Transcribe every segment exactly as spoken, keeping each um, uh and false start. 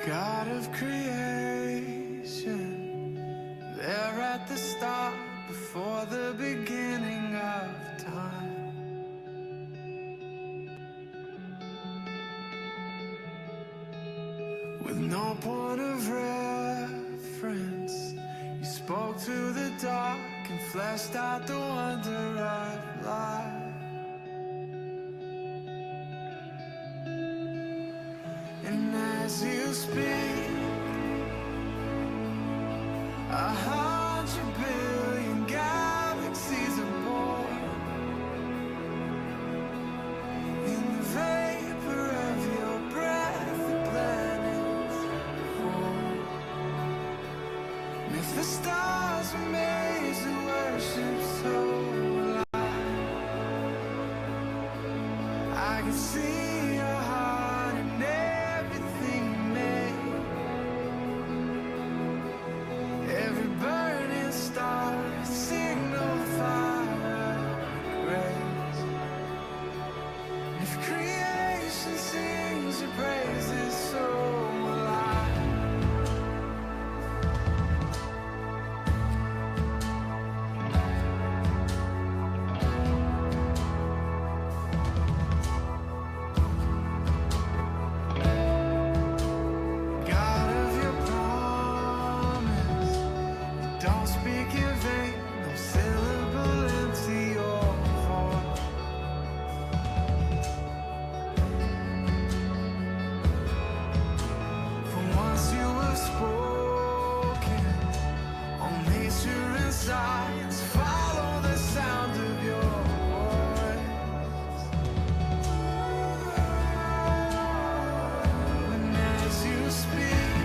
God of creation, there at the start, before the beginning of time. With no point of reference, you spoke to the dark and fleshed out the wonder of life. And as you speak, a hundred billion galaxies are born. In the vapor of your breath, the planets form. If the stars were made to worship, so will I. I can see your heart in everything you make. Every burning star, a signal fire of grace. If creation sings your praises, so will I. God of your promise, don't speak in vain, no syllable empty your voice. For once you have spoken, all nature and science follow the sound of your voice. And as you speak,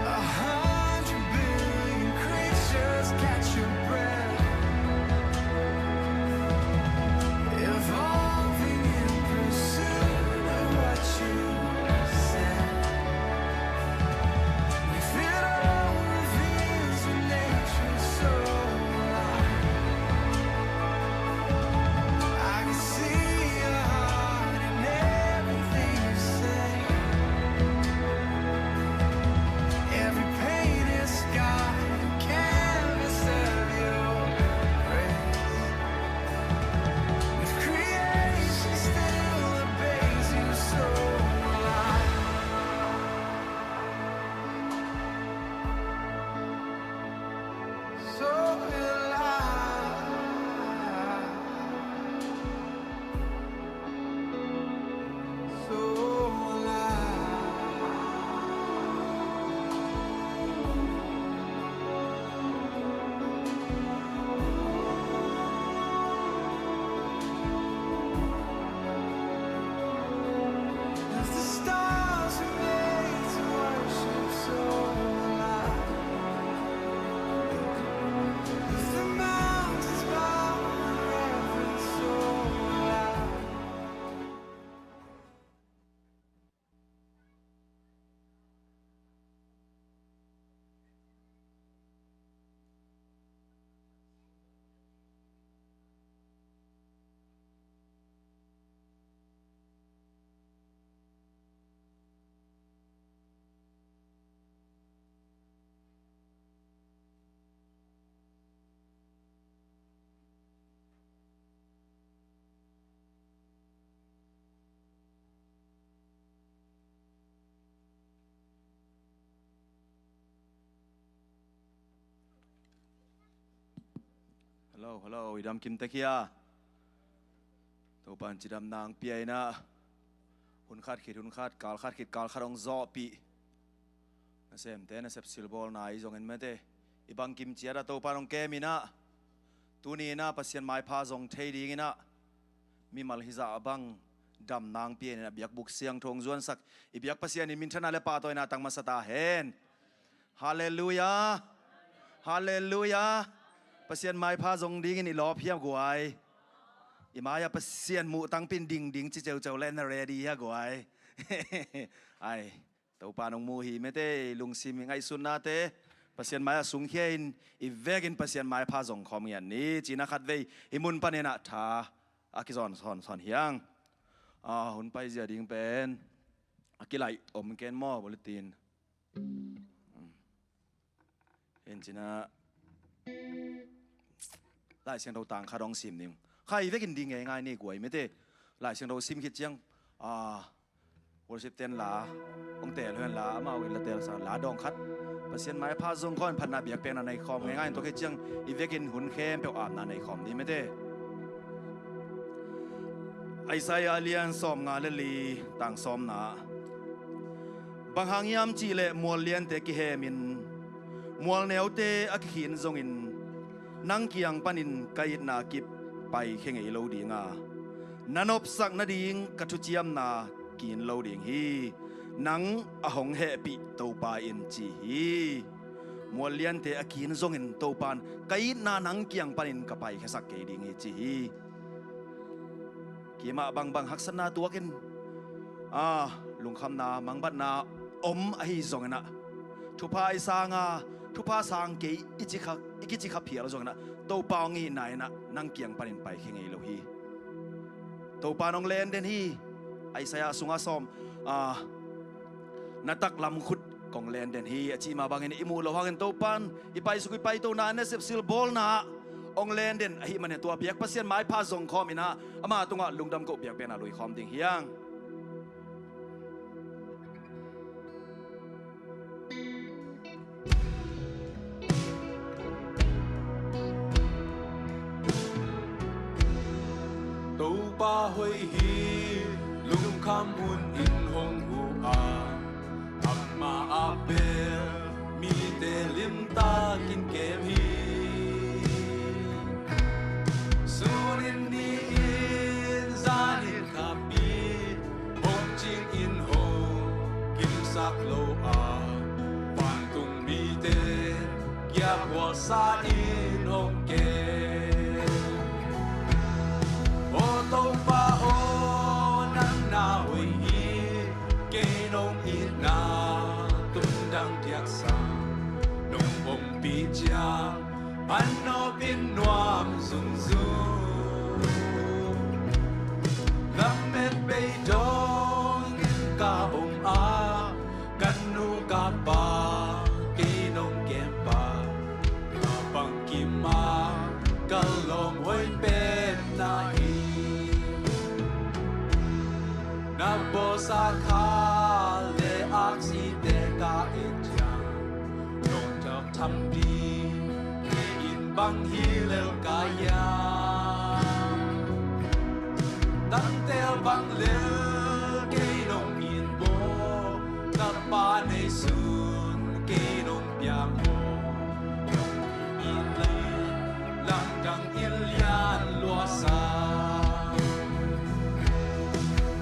a hundred billion creatures catch your breath, evolving in pursuit of what you said. If it all reveals your nature so alive, I can see your heart in everything you say. Every painted sky, a canvas of your grace. If creation still obeys you, so will I. So will I. So will I. As the stars are made to worship, so will I. If the mountains bow in reverence, so will I. Hello, hello, i dam kim tek hia? Topa'n cidamna hong pia in ah, hun khat khit hun khat, kal khat khit kal khat hong zawhpih nasemte nasep silbawlna i zongin mate, i bangkim ciat ah Topa'n hong kem in ah, tuni in ah Pasian maipha zong thei dingin ah, mimal hizah bang damna hong pia in ah, biakbuk siangtho hong zuansak i biak Pasian in minthanna le pahtawina tang masa ta hen. Halleluiah. Halleluiah. Pasian maipha zong dingin i lawp hia guai? I mai-ah Pasian muh tangpi in ding ding ci ceuceu leh na ready hia guai? Ai, Topa'n hong mu hi mate, lungsim i ngaihsutnate Pasian mai-ah sungkhia in, i vekin Pasian maipha zong khawm ngiat ni. Ci-in ah khatvei hih mun panin ah tha a kizawn sawnsawn hi hang. A hun paizia ding pen kilaih om ken maw, bulletin. Hi cinah Lai Siangtho tang khat hong sim ning. Khai vekin ding ngeingai ni guai mete. Lai Siangtho sim khit ciang, ah, worship ten la hong teel hen la, amau in la teel sang la dawng khat. Pasian maipha zong khawn phatna biakpiakna nei khawm ngeingai in tua khit ciang i vekin hun khempeuh apna nei khawm ding mete. Isaiah a lian sawmnga le li, tang sawmna. Bang hang hiam cihleh mual liante kihemin mual neute a kikhin zongin nang kiang panin ka itna kip paikhia ngei lo ding a, na nopsak nading ka thuciamna kin lo ding hi, nang a hong hehpih Topa in ci hi. Mual liante a kin zongin Topa in ka itna nang kiang panin ka paikhiasak kei ding hi ci hi. Kimah bangbang haksatna tuakin, ah, lungkhamna, mangbatna om ahi zonginah, thupha i sanga thupha sang kei i ci kha, i kici kha phial zonginah, Topa hong itna inah nang kiang panin paikhia ngei lo hi. Topa in hong lenden hi. Isaiah sungah sawm, ah, na taklam khut kong lenden hi a cih mah bangin i muh loh hangin Topa in i paisuk i paitona, nasep silbawlna hong lenden ahih manin tua biak Pasian maipha zong khawm inah ama tungah lungdam koh biakpiakna lui khawm ding hi hang. Topa hoih hi, lungkham hunin hong huh a, amah a bel mite limtakin kem hi. Sunin ni-in zanin khapi hong cingin hong kimsak lo a, vantung mite giakhualsa in hong kem. Aw Topa aw, nang na hoih hi, kei nong itna tundang diaksa nong ompih ciang a nopin nuam zungzung. Lamet bei dongin ka om a, ka nu ka pa kei nong kempa, ka bangkim a ka lawm hoih penna hi. Na bawlsa kha le aksite ka et ciang, nong thak tham ding kei in bang hi lel ka hiam? Tangtel bang lel kei nong it maw? Tapa nei sun kei nong pia maw? Nong it leh lamdang in lian luasa.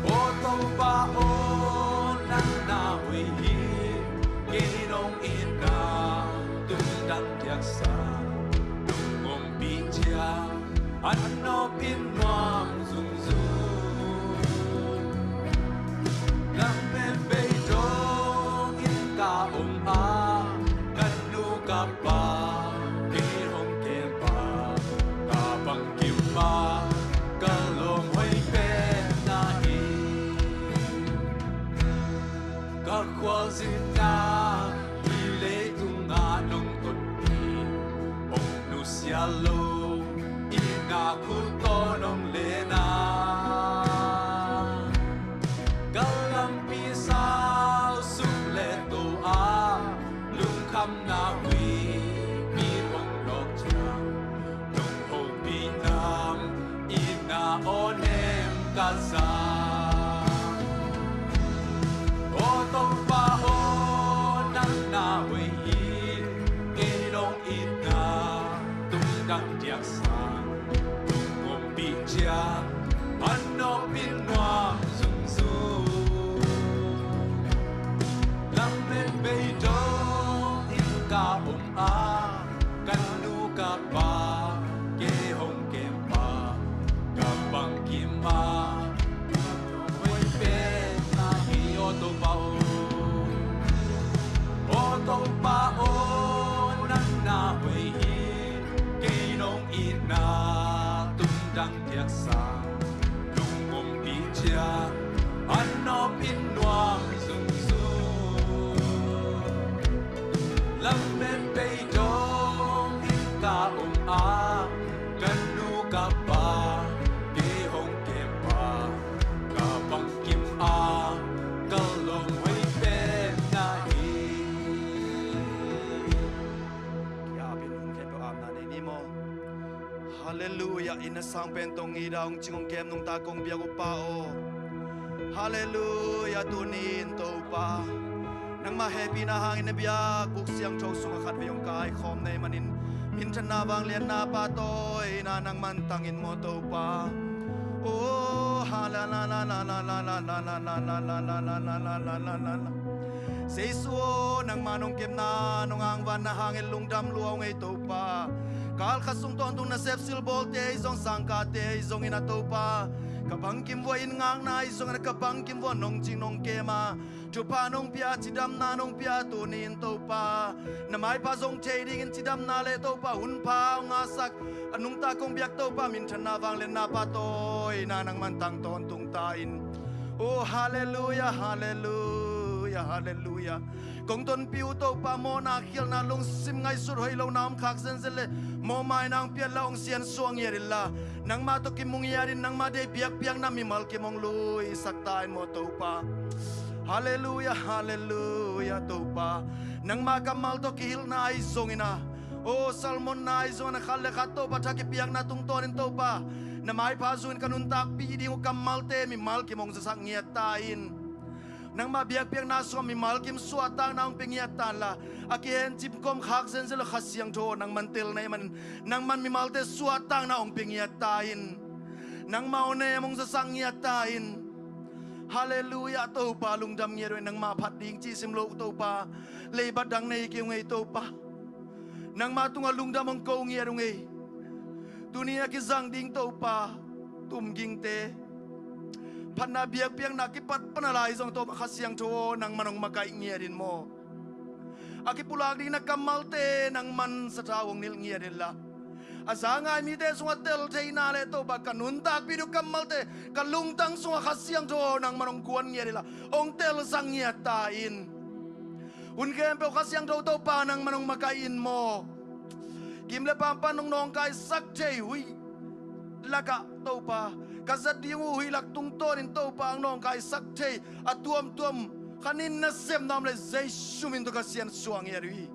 Aw Topa aw, nang na hoih hi, kei nong itna tundang diaksa nong ompih ciang a nopin nuam zungzung. Lamet bei dongin ka om a, ka nu ka pa kei hong kempa, ka bangkim a ka lawm hoih penna hi. Ka khualzinna hih leitungah nong tonpih, hong nusia lo itna khut tawh nong len a, ka lampi sau suk le to a, lungkhamna huihpi hong lawk ciang, nong hopih nam itna aw nem ka za. Aw Topa aw, nang na hoih hi, kei nong itna tungdang diaksa nong ompih ciang a nopin nuam zungzung. Lamet bei dongin ka om a, ka nu ka pa kei hong kempa, ka bangkim a hoih penna hi. Aw Topa aw, aw Topa aw, nang na hoih hi, kei nong itna tungdang diaksa nong ompih ciang a nopin nuam zung Ka Pa, kei hong kempa, ka bangkim a ka lawm hoih pen na hi. Kiapin hong kempa amna nei ni maw? Halleluiah. Inn a sang pen tong i daung cing hong kem nungta kong biak uh Pa aw. Halleluiah. Tuni in Topa, nangmah hehpihna hangin na biakbuk siangtho sungah khatvei hong kaikhawm na hih manin, minthanna vangliatna pahtawina nangman tang in maw Topa. Oh, halleluiah. Jesu aw, nangma nong kepna, nong angvanna hangin lungdam lua ung ei Topa. Kal khat sung tawntung nasep silbawlte ahi zong, sangkahte ahi zongin a Topa, ka bangkim vua inn ngakna ahi zongin a, ka bangkim vua nong cing nong kem a, thupha nong pia, cidamna nong pia, tuni in Topa, na maipha zong thei dingin cidamna le Topa hunpha hong ngahsak a nungta kong biak Topa, minthanna vangliatna pahtawina nangman tang tawntung ta in. Oh, halleluiah, halleluiah, halleluiah. Kong tonpih uh Topa, mawhna, khialhna, lungsim ngaihsut hoih lohna om khak zenzen le, mawhmaina hong piat la, hong siansuah ngiat inla, nangmah tawh kimu ngiat in, nangmah deih biakpiakna mimal kim hong luisak ta in maw Topa. Halleluiah, halleluiah Topa. Nangmah kammal tawh kihilhna ahi zongin a, oh, sermonna ahi zongin a, khat le khat Topa tha kipiakna tungtawnin Topa, na maipha zungin ka nuntakpih ding uh kammalte mimal kim hong zasak ngiat ta in. Nangmah biakpiakna sungah mimal kim suahtakna hong pia ngiat ta inla, a kihencip kawm khak zenzen lo Kha Siangtho aw, nangman tel na hih manin, nangman mimalte suahtakna hong pia ngiat ta in. Nangmah aw, na nem hong zasak ngiat ta in. Halleluiah Topa, lungdam ngiat ung ei, nangmah phat ding cih sim lo uh Topa, leibat dang nei kei ung ei Topa. Nangmah tungah lungdam hong ko ngiat ung ei. Tuni a kizang ding Topa, tumgingte, phatna biakpiakna kipat pan a lai zong Topa Kha Siangtho aw, nangman hong makaih ngiat in maw. A kipulak ding na kammalte nangman sathau hong nilh ngiat inla, a za ngai mite sungah tel theihna le Topa, ka nuntakpih ding uh kammalte ka lungtang sungah Kha Siangtho aw, nangman hong guan ngiat inla, hong telsak ngiat ta in. Hun khempeuh Kha Siangtho Topa nangman hong makaih in maw. Kim le pam pan hong nawngkaisak thei huih lakah Topa, ka zat ding uh huih lak tungtawnin Topa hong nawngkaisak thei a tuamtuam khat in nasepna om leh Jesu min tawh ka siansuah ngiat uh hi.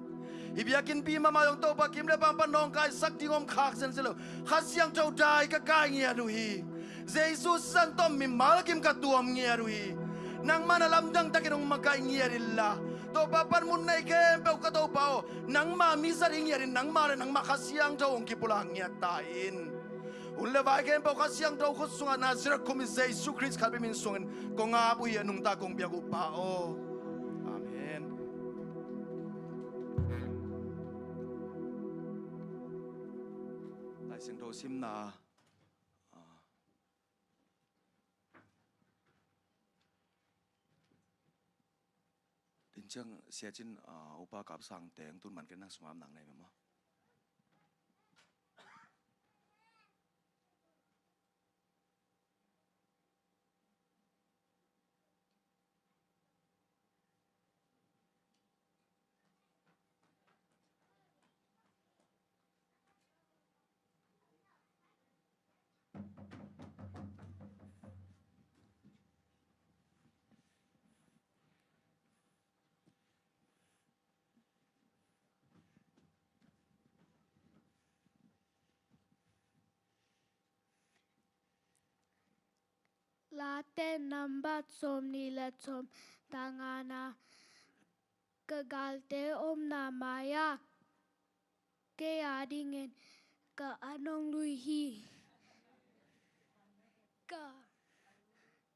Hih biakinnpi mahmah zong Topa, kim le pam pan nawngkaisak ding om khak zenzen lo, Kha Siangtho dai ka kai ngiat uh hi. Jesu sisan tawh mimal kim ka tuam ngiat uh hi. Nangmah na lamdang takin hong makaih ngiat inla, Topa panmun nei khempeuh ka Topa aw, nangmah mi zat hi ngiat in, nangmah le nangmah Kha Siangtho hong kipulak ngiat ta in. Hun le vai khempeuh Kha Siangtho khut sungah Nazareth khumi Jesu Khrist khat bek min suangin kong ap uh hi, a nungta kong biak uh Pa aw. Amen. Lai Siangtho simna, ah, din ciang Sia Cin, ah, Upa Kap Sang teng tun man ken nang sungam nang nei mah maw. Late nambat sawmnih le thum, tang ngana. Ka galte omna mai-ah kei adingin ka an hong lui hi. Ka,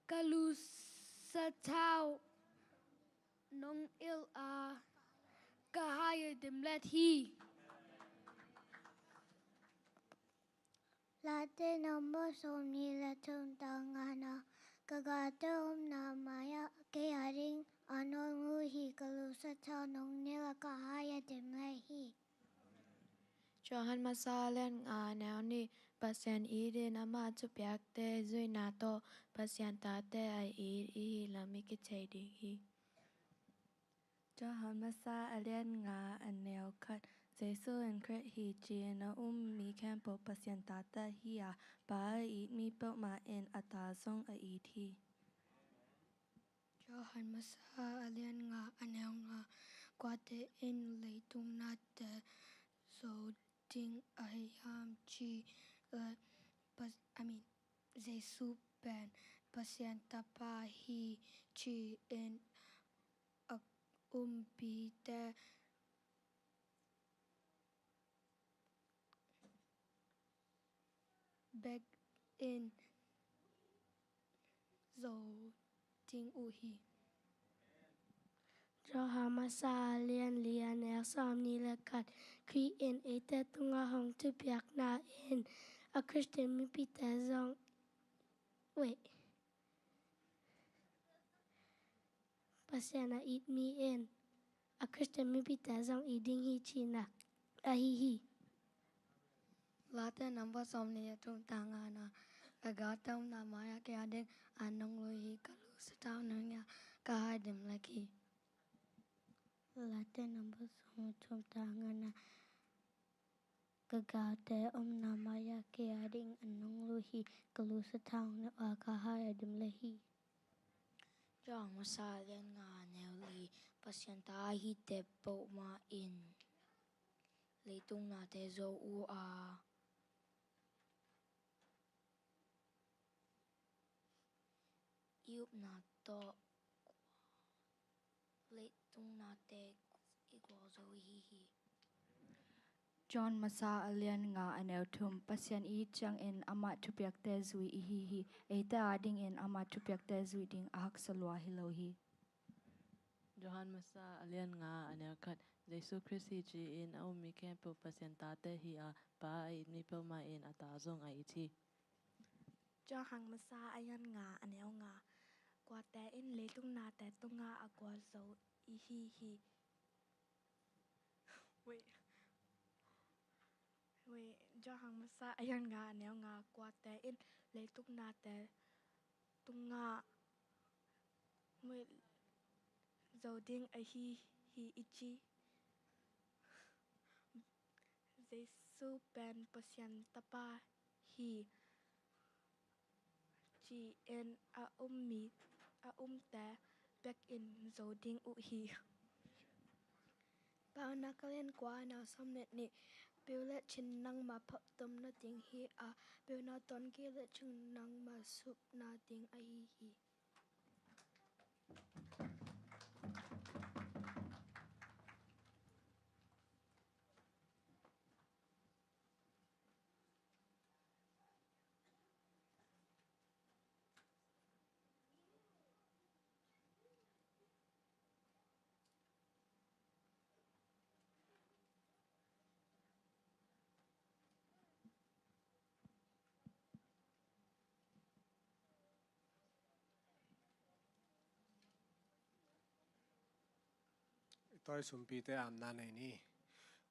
ka lu sathau nong nilh a, ka hai a dimlet hi. Late nambat sawmnih le thum, tang ngana. Ka galte omna mai-ah kei adingin an hong lui hi, ka lu sathau nong nilh a, ka hai a dimlet hi. Johan Masa a lian nga, a neu nih. Pasian itin ama thupiakte zuihna tawh Pasian tate a it i hi lam i kithei ding hi. Johan Masa a lian nga, a neu khat. Jesu in Khrih hi ci-in a um mi khempeuh Pasian tate hi a, Pa a it mi peuhmah in a ta zong a it hi. Johan Masa a lian nga a neu nga. Kuate in leitung nate zo ding ahi hiam ci le Pas-, I mean, Jesu pen Pasian Tapa hi ci-in a umpite bek in zo ding uh hi. Johan Masa a lian li a neu sawmnih le khat. Khrih in eite tungah hong thupiakna in a Khristian mipite zong, wait. Pasian a it mi in a Khristian mipite zong it ding hi cihna ahi hi. Late number sawmnih le thum, tang ngana. Ka galte omna mai-ah kei a ding an nong lui hi, ka lu sathau nong ngah, ka hai dim lek hi. Late number sawmnih le thum, tang ngana. Ka galte omna mai-ah kei a ding an nong lui hi, ka lu sathau nong ngah, ka hai a dim lek hi. Johan Masa a lian nga a neu li. Pasian ta a hite peuhmah in leitung nate zo uh a, i upna tawh leitung nate i gualzo i hi hi. John Masa a lian nga a neu thum. Pasian i it ciangin amah thupiakte zui i hi hi. Eite adingin amah thupiakte zuih ding a haksa lua hi lo hi. Johan Masa a lian nga a neu khat. Jesu Khrist hi ci-in a um mi khempeuh Pasian tate hi a, Pa a it mi peuhmah in a ta zong a it hi. Johan Masa a lian nga a neu nga. Kuate in leitung nate tungah a gualzo i hi hi. Wait. Wait. Johan Masa a lian nga a neu nga. Kuate in leitung nate tungah, wait, zo ding ahi hi i ci. Jesu pen Pasian Tapa hi ci-in a um mi, a umte bek in zo ding uh hi. Paunak a lian kua a neu sawmnih le nih. Piu le cin nangma phawk tom nading hi a, piu na ton kei le cin nangma sup nading ahi hi. I tawi sumpite amna nei ni.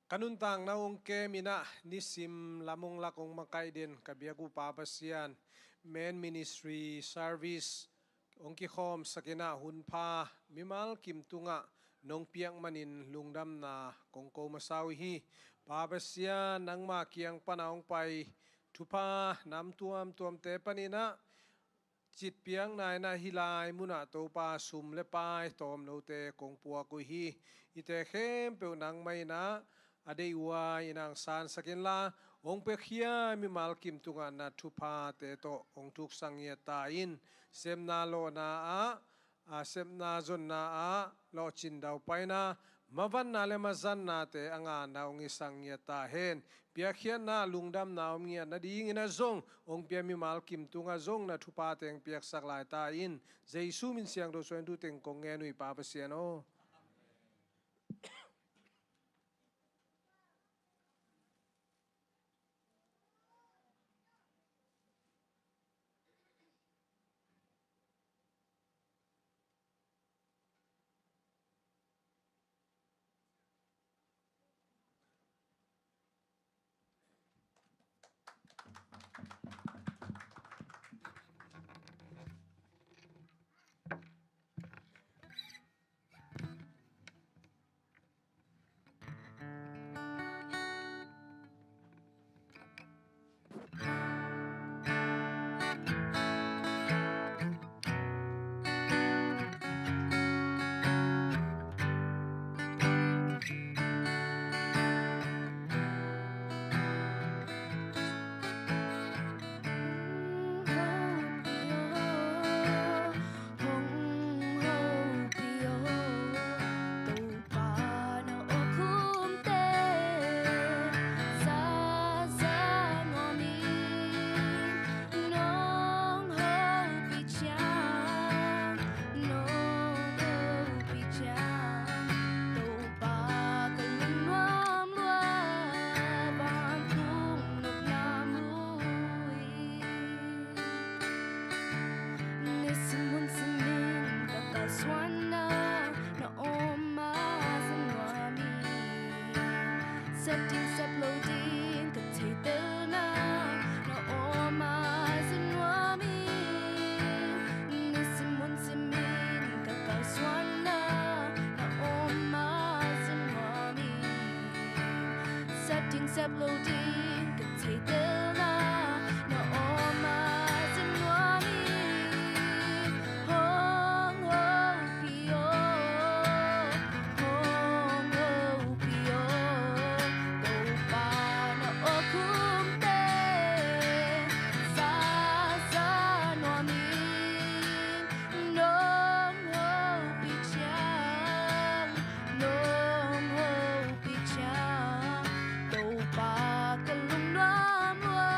Ka nuntakna hong kem in ah, nisim lam hong lak hong makaih den ka biak uh Pa Pasian, Men Ministry Service hong kikhawmsak in ah, hun pha mimal kim tungah nong piak manin lungdamna kong ko masa uh hi. Pa Pasian, nangma kiang pana hong pai thupha nam tuamtuamte panin ah, citpiakna in ah hih lai munah Topa, sum le pai tawmnote kong puak uh hi. Hihte khempeuh nangmah in ah a deih uh a, in hong sansak inla, hong piakhia mimal kim tungah na thuphate tawh hong thuksak ngiat ta in. Sepna lawhna ah, a, sepna zonna ah lawhcin daupaina, mavanna le mazannate a ngana hong hisak ngiat ta hen. Piakkhiatna, lungdamna om ngiat nadingin ah zong hong pia mimal kim tungah zong na thupha teng piaksak lai ta in. Jesu min siangtho suangin thu teng kong ngen uh hi Pa Pasian aw. Kep lo ding ka theihtelna na om a zin nuam ing. Hong hopih aw, hong hopih aw, Topa na awkhumte zaza nuam ing. Nong hopih ciang, nong hopih ciang, Topa ka lungnuam lua,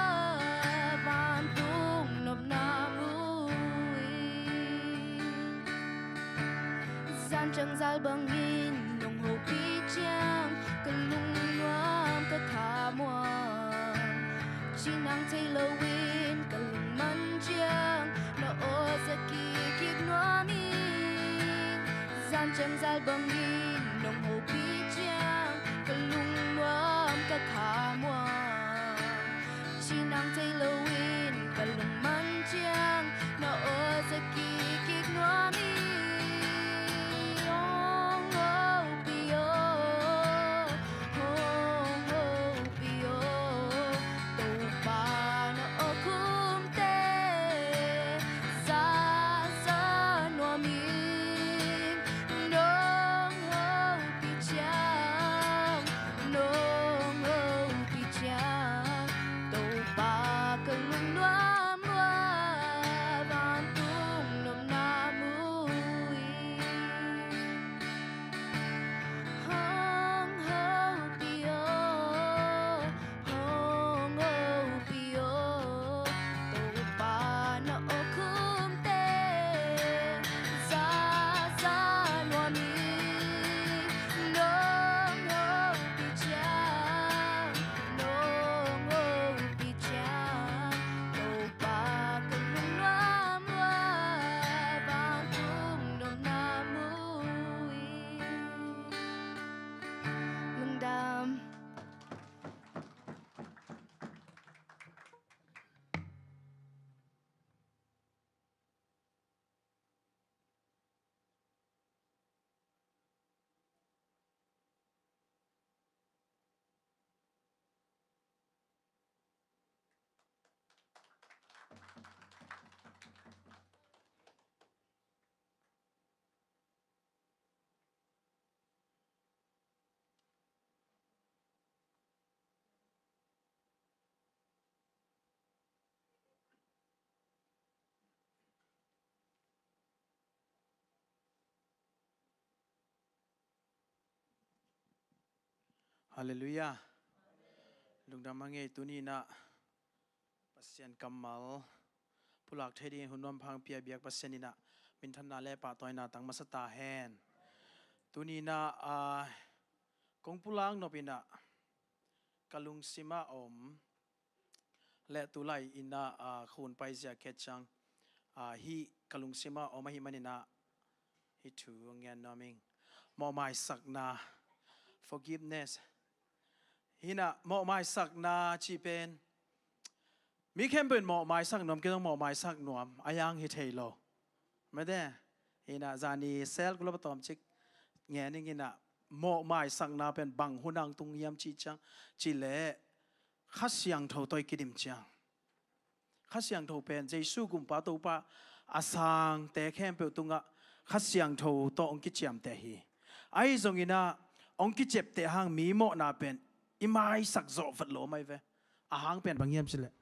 vantung nopna mu ing. Zan ciang zal bangin nong hopih ciang ka lungnuam ka thamuang. Cinang thei loin ka lungman ciang na aw zia kikkik nuam ing. Zan ciang zal bangin nong hopih ciang ka lungnuam ka thamuang. Cinang thei loin ka lungman ciang na aw zia kikkik nuam ing. Hong hopih aw, hong hopih aw, Topa na awkhumte zaza nuam ing. Nong hopih ciang, nong hopih ciang, Topa ka lungnuam lua, vantung nopna mu ing. Hong hopih aw, hong hopih aw, Topa na awkhumte zaza nuam ing. Nong hopih ciang, nong hopih ciang, Topa ka lungnuam lua, vantung nopna mu ing. Lungdam. Halleluiah. Lungdam a ngei. Tuni inah Pasian kammal pulak thei dingin hun nuam pha hong pia biak Pasian inah minthanna le pahtawina tang masa ta hen. Tuni inah, ah, kong pulak nop inah ka lungsim ah om le tulai inah, ah, khun paizia khet ciang, ah, hih ka lungsim ah om ahih man inah hih thu hong gen nuam ing. Mawhmaisakna, forgiveness. Hih inah mawhmaisakna cih pen mi khempeuh in mawhmaisak nuam, kei zong mawhmaisak nuam a, a hi hang hi thei lo. Mate, hih inah zani sel kulop a tawmcik ngen ing inah mawhmaisakna pen bang hun ah hong tung hiam cih ciang, cih leh Kha Siangtho tawh i kidim ciang. Kha Siangtho pen Jesu Kumpa Topa a sangte khempeuh tungah Kha Siangtho tawh hong kiciamteh hi. Ahi zong inah hong kiciapteh hang mi mawhna pen i maisak zawh vat lo mah hi ve. A hang pen bang hiam cih leh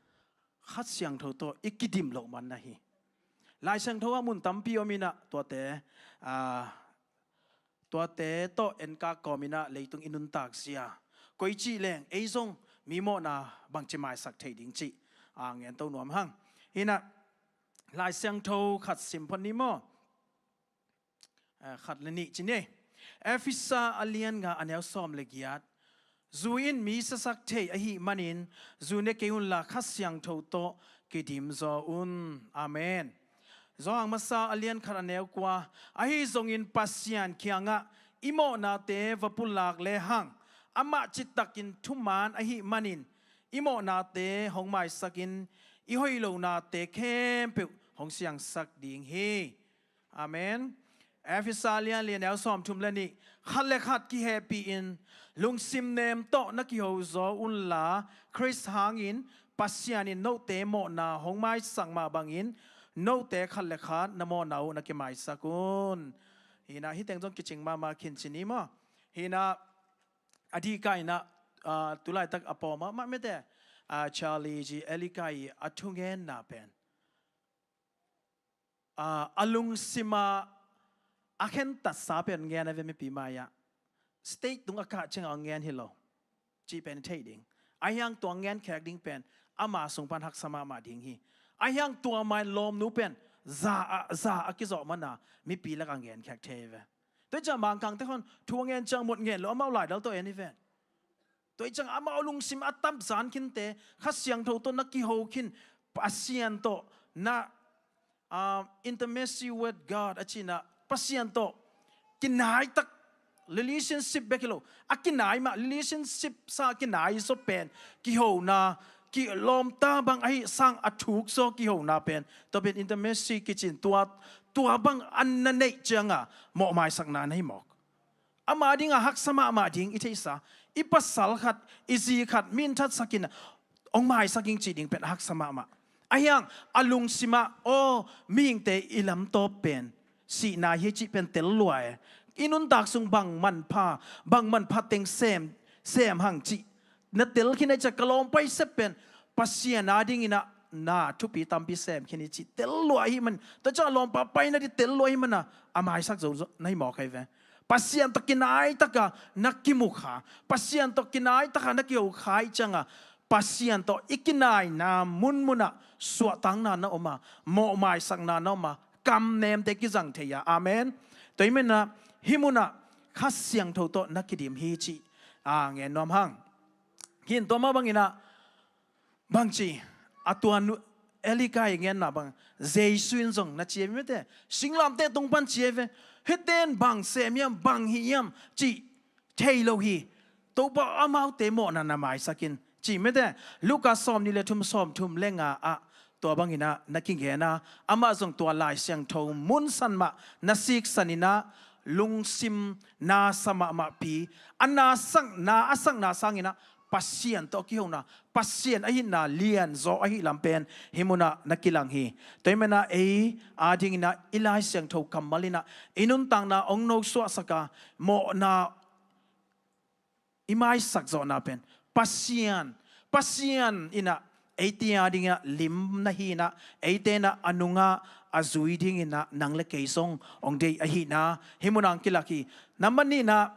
Kha Siangtho tawh i kidim loh man na hi. Lai Siangtho ah mun tampi om inah tuate, ah, tuate tawh enkak kawm inah leitung i nuntak zia, koi cih leng ei zong mi mawhna bangci maisak thei ding cih, ah, ngen to nuam hang. Hih inah Lai Siangtho khat sim phot ni maw. Eh, khat le nih ci ni. Efesa a lian nga a neu sawm le giat. Zu in mi siasak thei ahih manin zu ne kei unla Kha Siangtho tawh kidim zaw un. Amen. Johan masa a lian khat a neu kua. Ahi zongin Pasian kiangah i mawhnate va pulak lehang, amah citakin thuman ahih manin i mawhnate hong maisakin i hoih lohnate khempeuh hong siangsak ding hi. Amen. Efesa lian li, neu sawmthum le nih. Khat le khat kihehpih in lungsim nem tawh na kiho zaw unla, Khrist hangin Pasian in note mawhna hong maisak mah bangin note khat le khat na mawhna uh na kimaisak un. Hi na, hih teng zong kicing mahmah khin ci ni maw. Hi na, a dihkah in ah, ah, tu laitak a pawm mahmah mete, ah, Charlie G. Elikai a thugenna pen, ah, a lungsim ah a khentatsa pen ngen a ve mipi mai-ah. Stage tung a kah ciangah ngen hi lo cih pen i theih ding. Ahi hang tua ngen khek ding pen ama sung pan haksa mahmah ding hi. Ahi hang tua mai lawmnu pen za a, za a kizawh mana mipi lakah ngen khek thei ve. Tua hi ciang Mangkangte khawng thu a ngen ciang mut ngen lo, amau laidal tawh en hi ven. Tua hi ciang amau lungsim a tamzan khinte, Kha Siangtho tawh na kiho khin, Pasian tawh na, ah, intimacy with God a cihna, Pasian tawh kinaitak, relationship bek hi lo, a kinai mah, relationship sa kinai zaw pen kihona, kilawmta bang ahi sang a thuk zaw kihona pen, tua pen intimacy kicin, tua, tua bang an na neih cianga mawhmaisakna na hi mawk. Ama dinga haksa mahmah ding i theihsa, i pasal khat, i zi khat, mi in thatsak in hong maisak ing cih ding pen a haksa mahmah. Ahi hang a lungsim ah, aw, mihingte i lamtawp pen sihna hi cih pen tel lua e. I nuntak sung bang manpha, bang manpha teng sem, sem hang cih na tel khin a, i ciah ka lawmpa i sep pen Pasian a dingin ah na thupi tampi sem khin hi cih tel lua ahih man, tua ciang a lawmpa paina ding tel lua ahih mana a maisak zo, zo na hi mawk hi ve. Pasian tawh kinaitaka na kimukha, Pasian tawh kinaitaka na kihokha ahih cianga, Pasian tawh i kinaina munmunah suahtakna na om a, mawhmaisakna na om a, kamnemte kizang thei a. Amen. Tua hi mana hih munah Kha Siangtho tawh na kidim hi cih a ngen nuam hang. Khin tua mah bangin ah, bangci, a tua nu, Elikai ngenna bang, Jesu in zong na ci hi mete, singlamteh tung pan ci hi ve, hihte in bang sem hiam, bang hih hiam cih thei lo hi. Topa amaute mawhna na maisak in ci mete. Luka sawmnih le thum, sawmthum le nga ah tua bangin ah na kigen a, amah zong tua Lai Siangtho munsan mah na siksan in ah, lungsim na sa mahmahpi, a na sakna, a sakna sangin ah Pasian tawh kihona, Pasian ahihna lianzaw ahih lam pen hih munah na kilang hi. Tua hi mana ei a dingin ah i Lai Siangtho kammal in ah i nuntakna hong nosuahsak a, mawhna i maisak zawhna pen Pasian, Pasian in ah eite a dingin ah lim na hi in ah, eite in ah a nungah a zui dingin ah nang le kei zong hong deih ahihna hih munah hong kilak hi. Nambat nihna,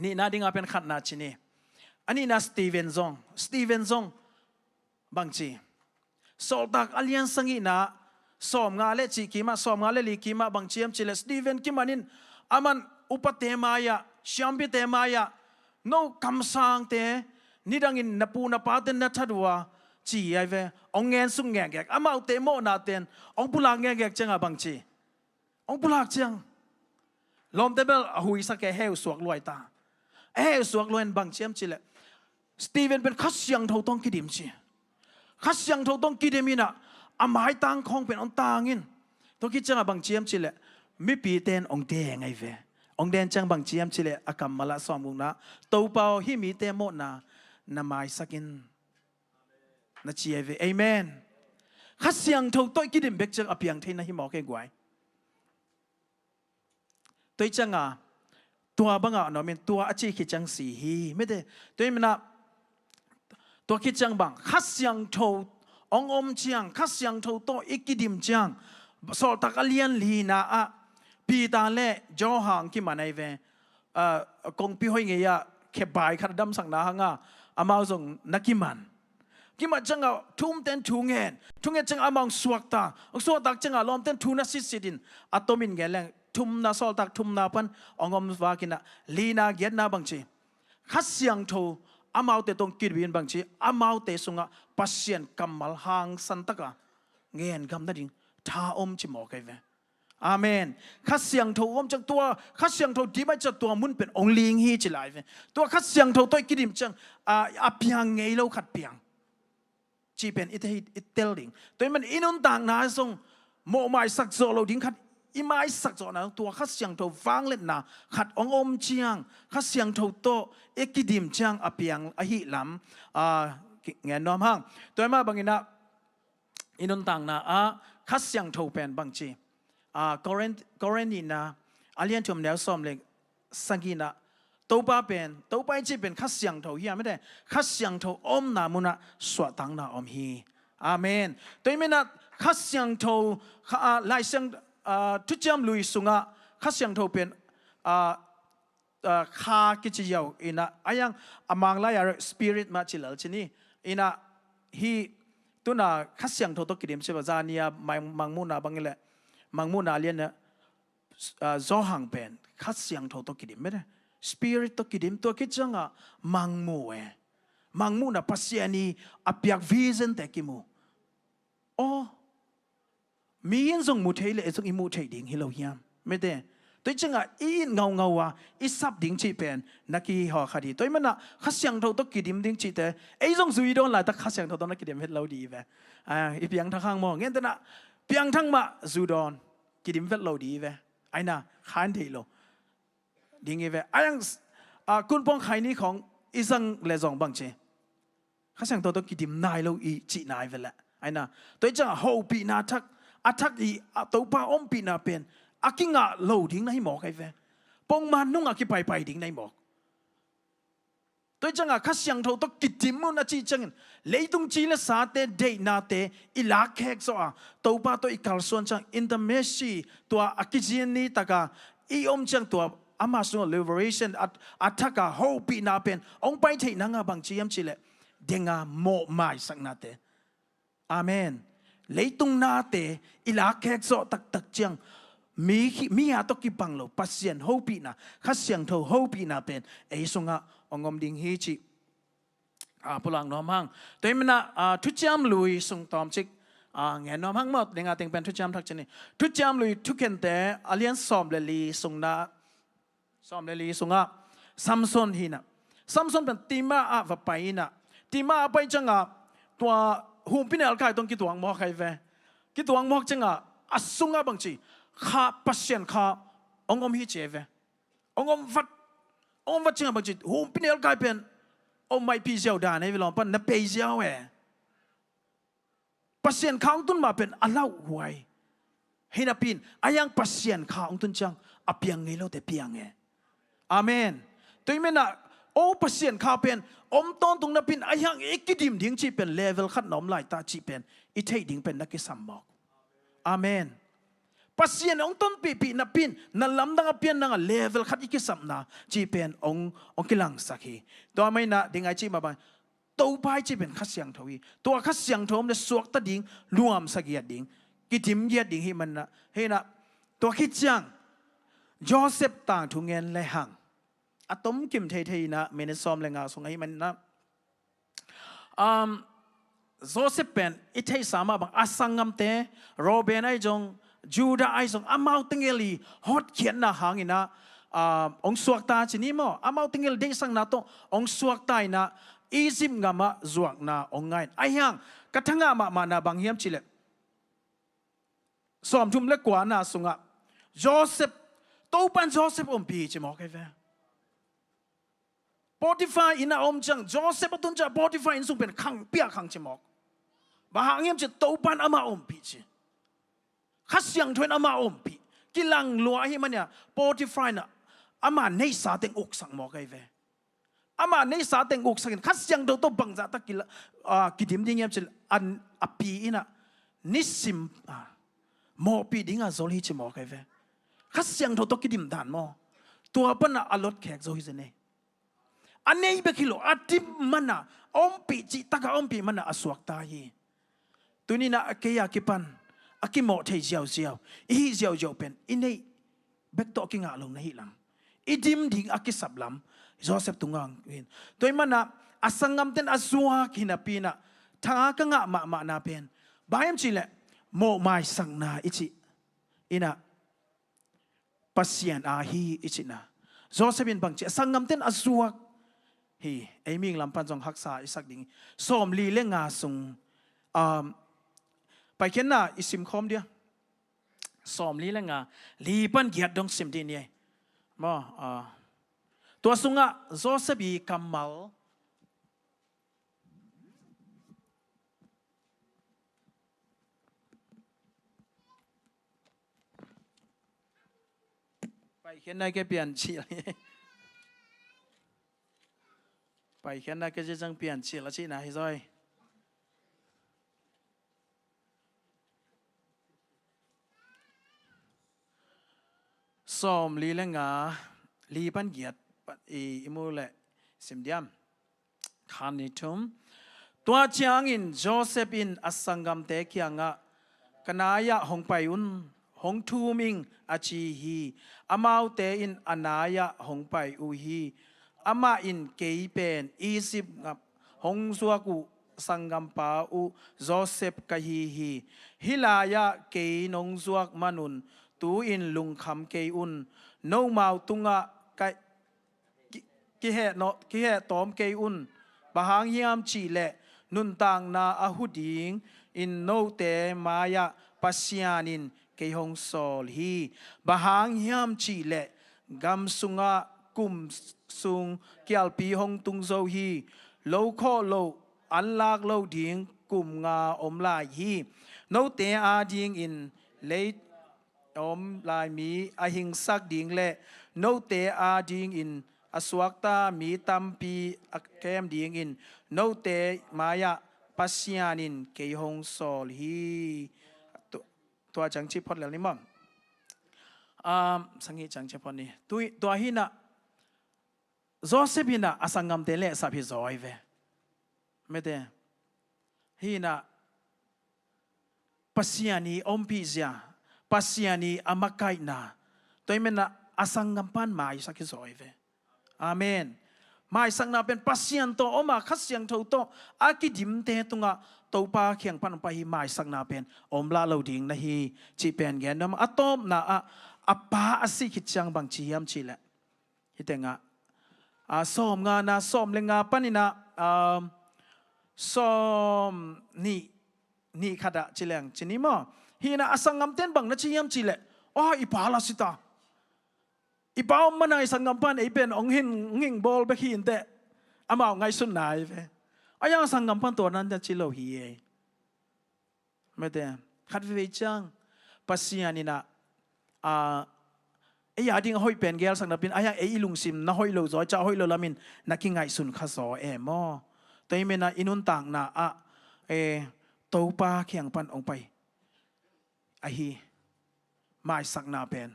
nihna dinga pen khatna ci ni. A nihna Stephen zong, Stephen zong bangci, Sawltak a lian sagihna, sawmnga le cih kimah, sawmnga le li kimah bangci hiam cih leh Stephen kimanin aman upate mai-ah, siampite mai-ah, no kamsangte, nidangin na pu na pate na that uh a, ci hi ai ve. Hong ngensuk ngekngek, amaute mawhnaten hong pulak ngekngek ciangah bangci, hong pulak ciang lawmte bel a huisak e, heu suak luai ta. A heu suak luai in bangci hiam cih leh Stephen pen Kha Siangtho tawh kidim ci. Kha Siangtho tawh kidim in ah a maitang khawng pen hong tang in. Tua khit ciangah bangci hiam cih leh mipite in hong deng ai ve. Hong deng ciang bangci hiam cih leh a kammal ah sawmgukna, Topa aw, hih mite mawhna na maisak in, na ci ai ve. Amen. Kha Siangtho tawh i kidim bek ciang a piang thei na hi mawk e guai. Tua hi ciangah tua bangah na om in, tua a cih khit ciang si hi mete. Tua hi mana tua khit ciang bang Kha Siangtho hong om ciang, Kha Siangtho tawh i kidim ciang, Sawltak a lian lina ah Peter le Johan kiman ai ve. Ah, kongpi hoi ngei ah khebai khat a damsakna hanga amau zong na kiman. Kimat ciangah thu umten thu ngen, thu ngen ciangah amau hong suakta, hong suaktak ciangah lawmten thu na sitsit in a tomin ngen leng thumna, Sawltak thumna pan hong om vakin ah lina, giatna bangci, Kha Siangtho amaute tawh hong kidim in bangci, amaute sungah Pasian kammal hangsan taka ngen gam nading tha om ci mawk ai ve. Amen. Kha Siangtho om ciang tua, Kha Siangtho dim ai ciang tua mun pen hong ling hi ci lai ve. Tua Kha Siangtho tawh i kidim ciang a, a piang ngei lo khat piang cih pen i te, i tel ding. Tua hi man i nuntakna zong mawhmaisak zawh lo ding khat i maisak zawhna tua Kha Siangtho vangliatna khat hong om ciang, Kha Siangtho tawh i kidim ciang a piang ahih lam, a, ki-, ngen nuam hang. Tua mah bangin ah, i nuntakna ah Kha Siangtho pen bangci, a, Korin, Korin nihna a lian thum neu sawm le sagihna, Topa pen, Topa i cih pen Kha Siangtho hi a, mite, Kha Siangtho omna munah suahtakna om hi. Amen. Tua ahih manin ah Kha Siangtho, Kha, a, Lai Siang, a, Thuciam Lui sungah Kha Siangtho pen, a, a, Kha kici ziau in ah, a yang a Mang lai-a Spirit mah ci lel ci ni. In ah hih tu-in ah Kha Siangtho tawh kidim ci bang, zani-a Mang, Mangmuhna bang hi leh, Mangmuhna lian ah, a, Johan pen Kha Siangtho tawh kidim, mite. Spirit tawh kidim, tua khit ciangah Mangmuh e. Mangmuhna, Pasian i a piak vision-te kimu. Aw, mi in zong mu thei leh, ei zong i muh theih ding hi lo hiam, mite? Tua ciangah i it ngaungau a, i sap ding cih pen na kihawh kha ding. Tua ahih manin ah Kha Siangtho tawh kidim ding cihte, ei zong zui dawn laitak Kha Siangtho tawh na kidim vet lo ding hi ve. A, i piangthak hang maw, gentehna, piangthak mah zu dawn, kidim vet lo ding hi ve. Ahi na, khan thei lo ding hi ve. A yang, a, Kunpawng Khaini khawng i zang leh zong bangci, Kha Siangtho tawh kidim nai lo i cih nai ve leh. Ahi na, tua ahih ciangah hopihna thak, a thak i, a, Topa ompihna pen a kingah lo ding na hi mawk ahi ve. Pongman nungah kipaipai ding na hi mawk. Tua ahih ciangah Kha Siangtho tawh kidim un a cih ciangin, leitung ci le sate deihnate i lakkhek zawh a, Topa tawh i kalsuan ciang, intimacy, tua a kizin ni taka i om ciang, tua ama sungah liberation, a, a thak a hopihna pen hong pai theih nang a bangci hiam cih leh, deng a mawh maisaknate. Amen. Leitung nate i lakkhek zawh taktak ciang, mi hi, mi a tawh kibang lo Pasian hopihna, Kha Siangtho hopihna pen ei sungah hong om ding hi cih, a, pulak nuam hang. Tua ahih manin ah, a, Thuciam Lui sung tawmcik, a, ngen nuam hang maw, deng a teng pen Thuciam Thak ci ni. Thuciam Lui Thukhente a lian sawm le li sungah, sawm le li sungah Samson hi-in ah, Samson pen Timnah ah va pai in ah, Timnah a pai ciangah tua humpinelkai tawh kituak mawk ahi ve. Kituak mawk ciangah a sungah bangci, Kha, Pasian Kha hong om hi ci ahi ve. Hong om vat, hong om vat ciangah bangci, humpinelkai pen om maipih ziau dan ahi ve, lawm pan na pei ziau e. Pasian Kha hong tun mah pen a lauhuai. Hi napi-in, a yang Pasian Kha hong tun ciang a piang ngei lote piang e. Amen. Tua ahih manin ah, aw, Pasian Kha pen om tawntung napi-in, a yang i kidim ding cih pen level khat na om lai ta cih pen i theih ding pen na kisam mawk. Amen. Pasian hong tonpihpih napi-in, na lamdang a pian nang a level khat i kisapna cih pen hong, hong kilangsak hi. Tua ahih manin ah, deng a i cih mah bang, Topa i cih pen Kha Siangtho hi. Tua Kha Siangtho om leh suakta ding, nuamsa giat ding, kidim giat ding hi manin ah, hi-in ah, tua khit ciang Joseph tangthu ngen le hang. A tomkim theithei in ah, minute sawm le nga sung ahi manin ah, um, Joseph pen i theihsa mah bang, a sanggamte, Reuben ahi zong, Judah ahi zong, amau tengel i hotkhiatna hangin ah, ah, hong suakta ci ni maw, amau tengel deihsakna tawh hong suakta in ah, Egypt gamah zuakna hong ngah in. Ahi hang, ka thangah mahmahna bang hiam cih leh, sawmthum le kuana sungah Joseph, Topa'n Joseph ompih ci mawk ahi ve. Potiphar inn a om ciang, Joseph a tun ciang Potiphar inn sung pen khang, piak khang ci mawk. Bang hang hiam cih leh Topa'n amah ompih ci. Kha Siangtho in amah ompih. Kilang lua ahih manin ah Potiphar in ah ama neihsa teng uksak mawk ahi ve. Ama neihsa teng uksak in, Kha Siangtho tawh bangzah tak kila-, ah, kidim ding hiam cih leh, an, a pi in ah nisim, ah, mawhpih ding a zol hi ci mawk ahi ve. Kha Siangtho tawh kidim dan maw. Tua pan ah a lot khek zo hi zen e. A nei bek hi lo, a dim manin ah, a ompih cih tak a ompih manin ah a suakta hi. Tuni-in ah kei a kipan a kimawh thei ziauziau, i hih ziauziau pen i neih bek tawh a kingah lo na hih lam, i dim ding a kisap lam Joseph tungah hong hi. Tua ahih manin ah a sanggamte'n a zuak hi napi-in ah, thangah ka ngah mahmahna pen bang hiam cih leh, mawh maisakna i cih in ah, Pasian aa hi i cihna. Joseph in bangci, a sanggamte'n a zuak hi, ei mihing lam pan zong haksa i sak ding. Sawmli le nga sung, um, Paikhiatna i simkhawm dia. Sawmli le nga, li pan giat dong sim dih ni ei. Maw, ah, tua sungah Joseph i kammal. Paikhiatna ke piancil. Paikhiatna ke zizang piancil a cihna hi zaw ei. Sawmli le nga, li pan giat, i, i mu le sim diam. Khan ni thum. Tua ciangin Joseph in a sanggamte kiangah, "Ka nai-ah hong pai un, hong thum ing," a ci hi. Amaute in a nai-ah hong pai uh hi. Amah in, "Kei pen Egypt gam hong zuak uh sanggampa uh Joseph ka hi hi. Hih lai-ah kei nong zuak manun tu-in lungkham kei un. Nomau tungah ka ki-, kiheh no-, kiheh tawm kei un. Bang hang hiam cihleh nuntakna a hu dingin note mai-ah Pasian in kei hong sawl hi. Bang hang hiam cihleh gam sungah kum sung kialpi hong tung zo hi. Lo khawh loh, an lak lo ding kum nga om lai hi. Note adingin lei om lai mi a hingsak ding le note adingin a suakta mi tampi a kem dingin note mai-ah Pasian in kei hong sawl hi." Tu-, tua ciang cih phot lel ni maw. Um, sang hi ciang cih phot ni. Tui, tua hi-in ah Joseph in ah a sanggamte lehsap hi zaw ei ve. Mete. Hi-in ah Pasian i ompihzia, Pasian i a makaihna, tua ahih manin ah a sanggam pan maisak hi zaw ei ve. Amen. Maisakna pen Pasian tawh om a, Kha Siangtho tawh a kidimte tungah Topa kiang pan pai hi. Maisakna pen om lah lo ding na hi cih pen gen nuam. A tawpna ah a pa a sih khit ciang bang ci hiam cihleh, hih tengah, ah, sawmngana, sawm le nga panin ah, um, sawmnih, nih khat ah ci leng ci ni maw. Hi-in ah a sanggamte in bang na ci hiam cihleh, "Aw, i pa lah si ta. I pa om manin ah i sanggam pan ei pen hong hing, hong hing bawl bek hi inteh." Amau ngaihsutna ei ve. Ahi hang a sanggam pan tua na ci lo hi ei. Mete, khat veivei ciang Pasian in ah, a, ei ading a hoih pen gelsak napi-in, ahi hang ei i lungsim na hoih lo zaw, i cih a hoih lo lamin na kingaihsun kha zaw e maw. Tua ahih manin ah i nuntakna ah, eh, Topa kiang pan hong pai ahi. Maisakna pen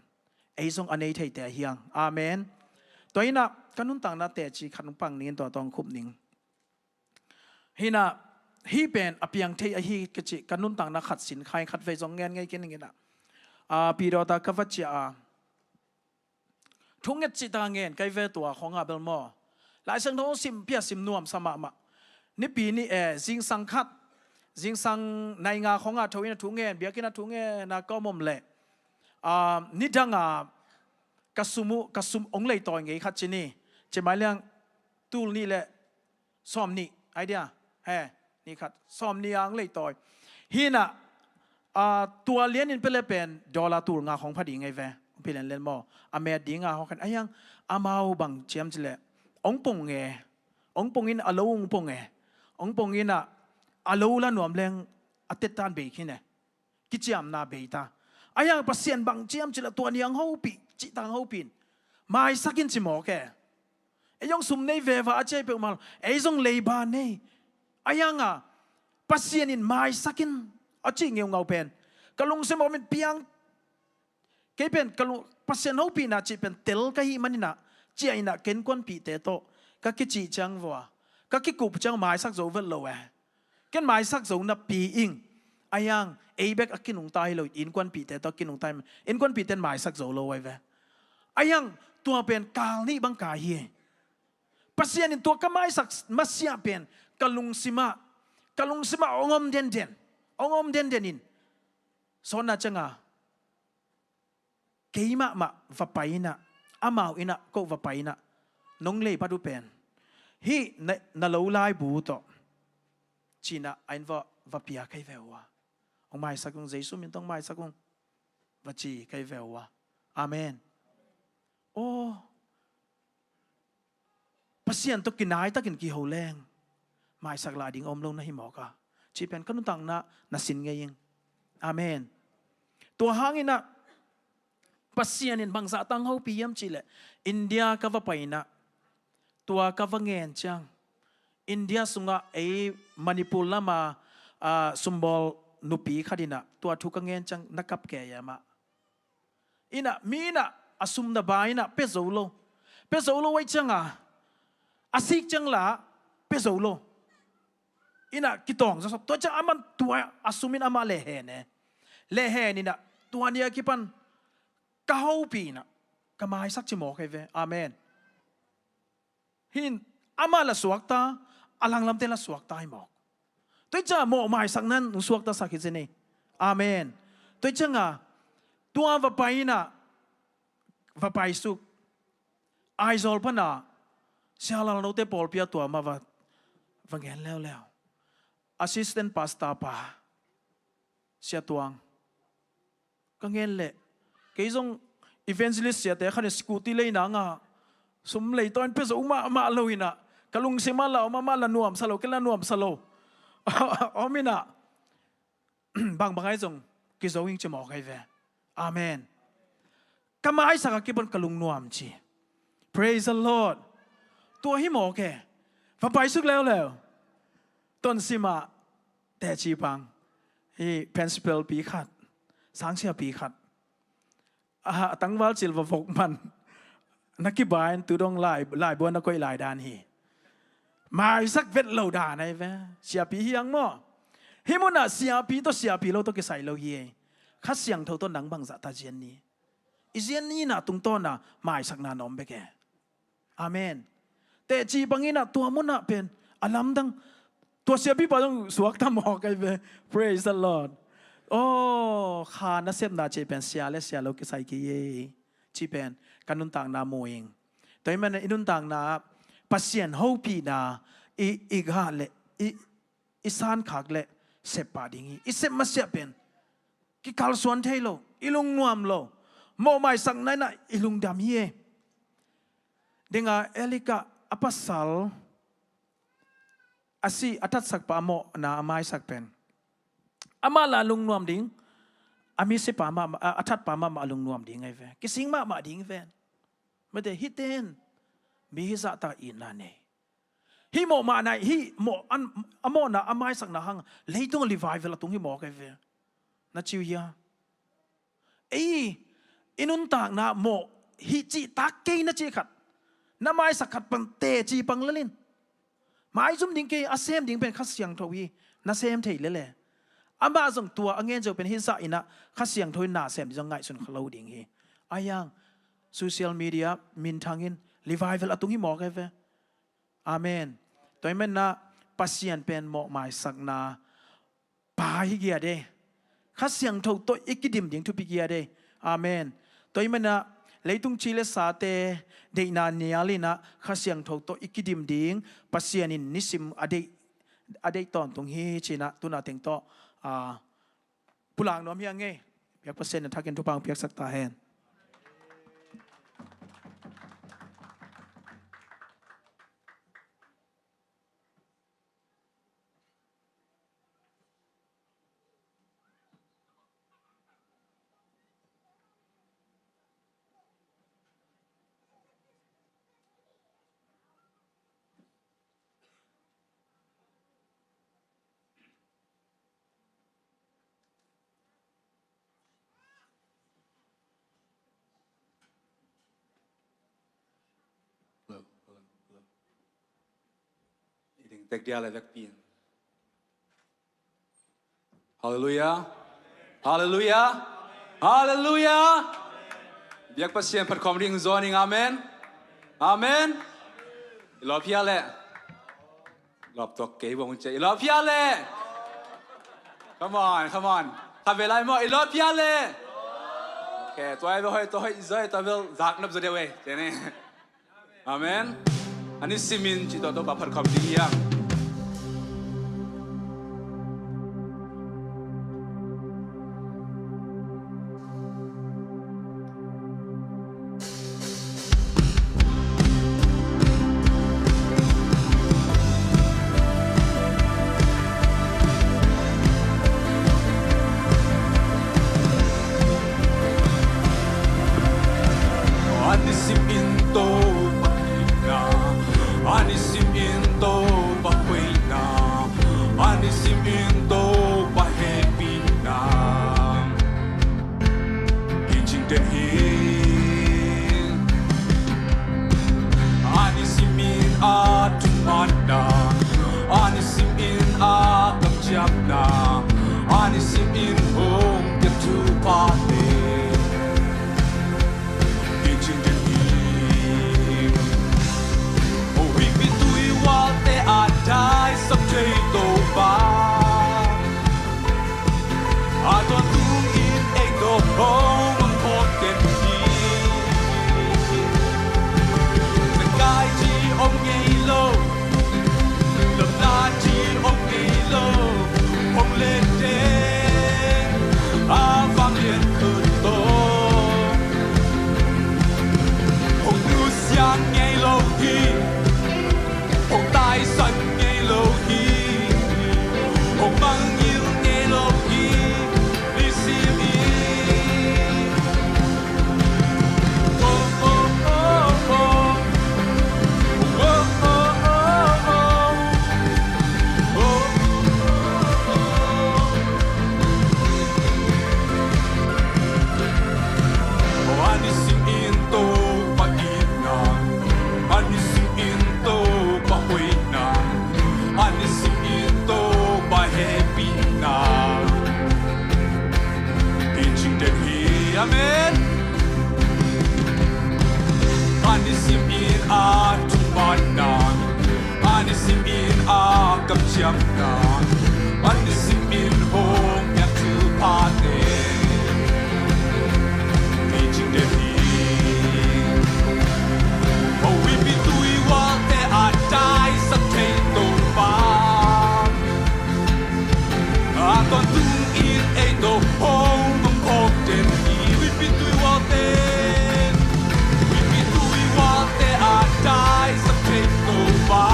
ei zong a nei theite ahi hang. Amen. Tua hi-in ah ka nuntakna teci khat hong pang ning, tua tawh hong khup ning. Hi-in ah, hih pen a piang thei ahi ka cih, ka nuntakna khat sin kha ing, khat vei zong ngen ngei kei ning in ah. Ah, Peter ta ka va ciah a, thunget cih ta ngen kei ve, tua khawng ah bel maw. Lai Siangtho sim pia sim nuamsa mahmah. Nipi ni, eh, zingsang khat, zingsang nai nga khawng ah tho in ah thu ngen, biakinn ah thu ngen a ka om om leh, ah, nidang a ka sum uh, ka sum hong leitawi ngei khat ci ni. Ci mai liang tul nih le sawmnih, ai dia, he, ni khat, sawmnih a hong leitawi. Hi-in ah, ah, tua lianin pia leh pen dollar tul nga khawng pha ding ei ve. Hong pia lianlian maw. A met ding a hawk khan, ahi hang amau bang ci hiam cihleh, hong pong e. Hong pong in a lo hong pong e. Hong pong in ah a lo la nuam leng a tettan bei khin e. Kiciamna bei ta. Ahi hang Pasian bang ci hiam cihleh, tua ni hong hopih, cih ta hong hopih in. Maisak in ci mawk e. Ei zong sum nei veva a ci hi peuhmah lo. Ei zong leiba nei. Ahi hang a Pasian in maisak in a cih ngeungau pen ka lungsim ah om in, piang, kei pen ka lung, Pasian hopihna cih pen tel ka hih manin ah, ciah in ah ka innkuanpihte tawh ka kicih ciang vua, ka kikup ciang maisak zo vet lo e. Ken maisak zo napi ing. Ahi hang ei bek a kinungta hi lo, innkuanpihte tawh kinungta hi, innkuanpihte in maisak zo lo ei ve. Ahi hang tua pen kal nih bang kai hi. Pasian in tua ka maisak masiah pen ka lungsim ah, ka lungsim ah hong om denden, hong om denden in, sawtna ciang a kei mahmah va pai in ah, amau in ah ko va pai in ah, nong lei pat uh pen hih na, na lo laibu tawh, ci-in ah a inn va, va pia kei ve uh a. Hong maisak ung, Jesu min tawh hong maisak ung. va ci kei ve ua. Amen. Aw, Pasian tawh kinaitakin kiho leng maisak lah ding om lo na hi mawk a, cih pen ka nuntakna na sin ngei ing. Amen. Tua hangin ah Pasian in bangzah tang hopih hiam cih leh, India ka va pai in ah, tua ka va ngen ciang, India sungah ei Manipur lama, ah, sumbawl nupi khat in ah tua thu ka ngen ciang na kap kei a mah. In ah, mi in ah a sum na ba in ah pia zo lo. Pia zo lo ahih ciangin a sik ciang lah pia zo lo. In ah kitawng zawsop. Tua ciang aman tua a sum in amah lehhen e. Lehhen in ah tua ni a kipan ka hopih in ah ka maisak ci mawk ahi ve. Amen. Hin, amah la suakta, a langlamte la suakta hi mawk. Tua hi ciang mawh maisakna in hong suaktasak hi zen ei. Amen. Tua hi ciang a, tua va pai in ah, va paisuk. Aizawl pan a, Sia Lal Note pawlpi ah tua mah va, va ngen leuleu. Assistant pastor pa, Sia Tuang. Ka ngen leh, kei zong evangelist siate khat in scooty lei nang a, sum lei tawh in pia zo mahmah lo in ah, ka lungsim ah la om, amah la nuamsa lo, kei la nuamsa lo. Om in ah, bangbang ahi zong kizo ing ci mawk ahi ve. Amen. Ka maisak a kipan ka lungnuam ci. Praise the Lord. Tua hi mawk e. Va paisuk leuleu. Tonsim ah teci pang, hih principal pi khat, sangsia pi khat, a, a tangval cil va vok man, na kibai in tu dong lai, laibu ah na koih lai dan hi. Maisak vet lo dan ahi ve. Siapi hi hang maw. Hih mun ah siapi tawh siapi lo tawh kisai lo hi ei. Kha Siangtho tawh nang bangzah ta zian ni. I zian ni in ah tungtawn a maisakna na om bek e. Amen. Teci pang in ah tua mun ah pen a lamdang. Tua siapipa zong suakta mawk ahi ve. Praise the Lord. Aw, kha nasepna cih pen sia le sia lo kisai kei ei. Cih pen ka nuntakna mu ing. Tua ahih manin i nuntakna ah Pasian hopihna i, i gah le i, i sankhak le sep pah ding hi. I sep masiah pen kikalsuan thei lo, i lungnuam lo, mawh maisakna in ah i lungdam hi e. Ding a, Elika a pasal a si a thatsak pa a mawhna a maisak pen, amah la lungnuam ding, a misi pa mah, a, a that pa mahmah a lungnuam ding ahi ve. Kising mahmah ding hi ven. Mate, hihte in mi hizahtak itna nei. Hih mawh mahna, hih mawh an, a mawhna a maisakna hang leitung a revival a tung hi mawk ahi ve. Na ci uh hia? Ei, i nuntakna mawh hih cihtak kei na cih khat, na maisak khat pan teci pang lel in. Maizum ding kei, a sem ding pen Kha Siangtho hi, na sem thei lel e. Amah zong tua a ngen zo pen hih zah in ah Kha Siangtho in na sem ding zong ngaihsun kha lo ding hi. Ahi hang social media minthang in revival a tung hi mawk ahi ve. Amen. Tua ahih manin ah Pasian pen mawh maisakna pa hi giat e. Kha Siangtho tawh i kidim ding thupi giat e. Amen. Tua ahih manin ah leitung ci le sate deihna nial in ah Kha Siangtho tawh i kidim ding Pasian in nisim a deih, a deih tawntung hi ci-in ah tuna teng tawh, ah, pulak nuam hi ing e. Biak Pasian in a thakin thupha hong piaksak ta hen. Hello, hello, hello. I ding tek dia le vekpi in. Halleluiah. Halleluiah. Halleluiah. Biak Pasian phat khawm ding zawn ing. Amen. Amen. I lawp hia leh. Lawp tuak kei bang ci. I lawp hia leh. Come on, come on. Kha ve lai maw, i lawp hia leh. Okay, tua i ve hoih, tua hoih, zoi, tua bel zak nop zaw deuh e. Ci ni. Amen. A ni simin cih tawh Topa phat khawm ding hi hang. Fate, kicing den hi. O huipi tui ualte a taisan thei Topa, a tawntung in ei tawh hong om khawm den hi. Zakai ci om ngei lo, lamla ci om ngei lo, hong lete a vanglian khut tawh. Hong nusiang ngei lo hi, hong taisan ngei lo hi, hong mangngilh ngei lo hi, nisim in. A nisim in Topa itna, a nisim in Topa hoihna, a nisim in Topa hehpihna, kicing den hi. Amen. A nisim in a thupatna, a nisim in a kamciamna, a nisim in hong piak thupate, kicing den hi. O huipi tui ualte a taisan thei Topa, a tawntung in ei tawh hong om khawm den hi. Huipi tui ualte, huipi tui ualte a taisan thei Topa,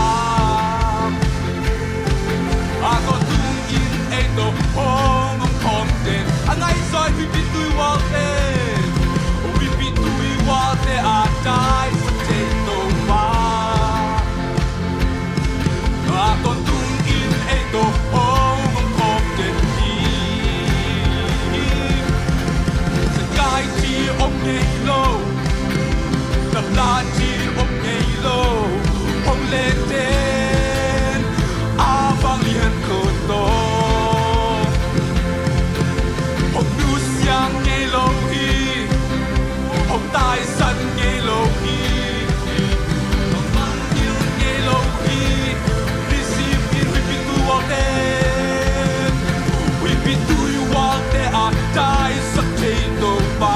a tawntung in ei tawh hong om khawm den. A ngaihsut huipi tui ualte, huipi tui ualte a taisan thei Topa, a tawntung in ei tawh hong om khawm den hi. Zakai ci om ngei lo, lamla ci om ngei lo, hong lete a vanglian khut tawh. Hong nusiang ngei lo hi, hong taisan ngei lo hi, hong mangngilh ngei lo hi, nisim in huipi tui ualte, huipi tui ualte a taisan thei Topa,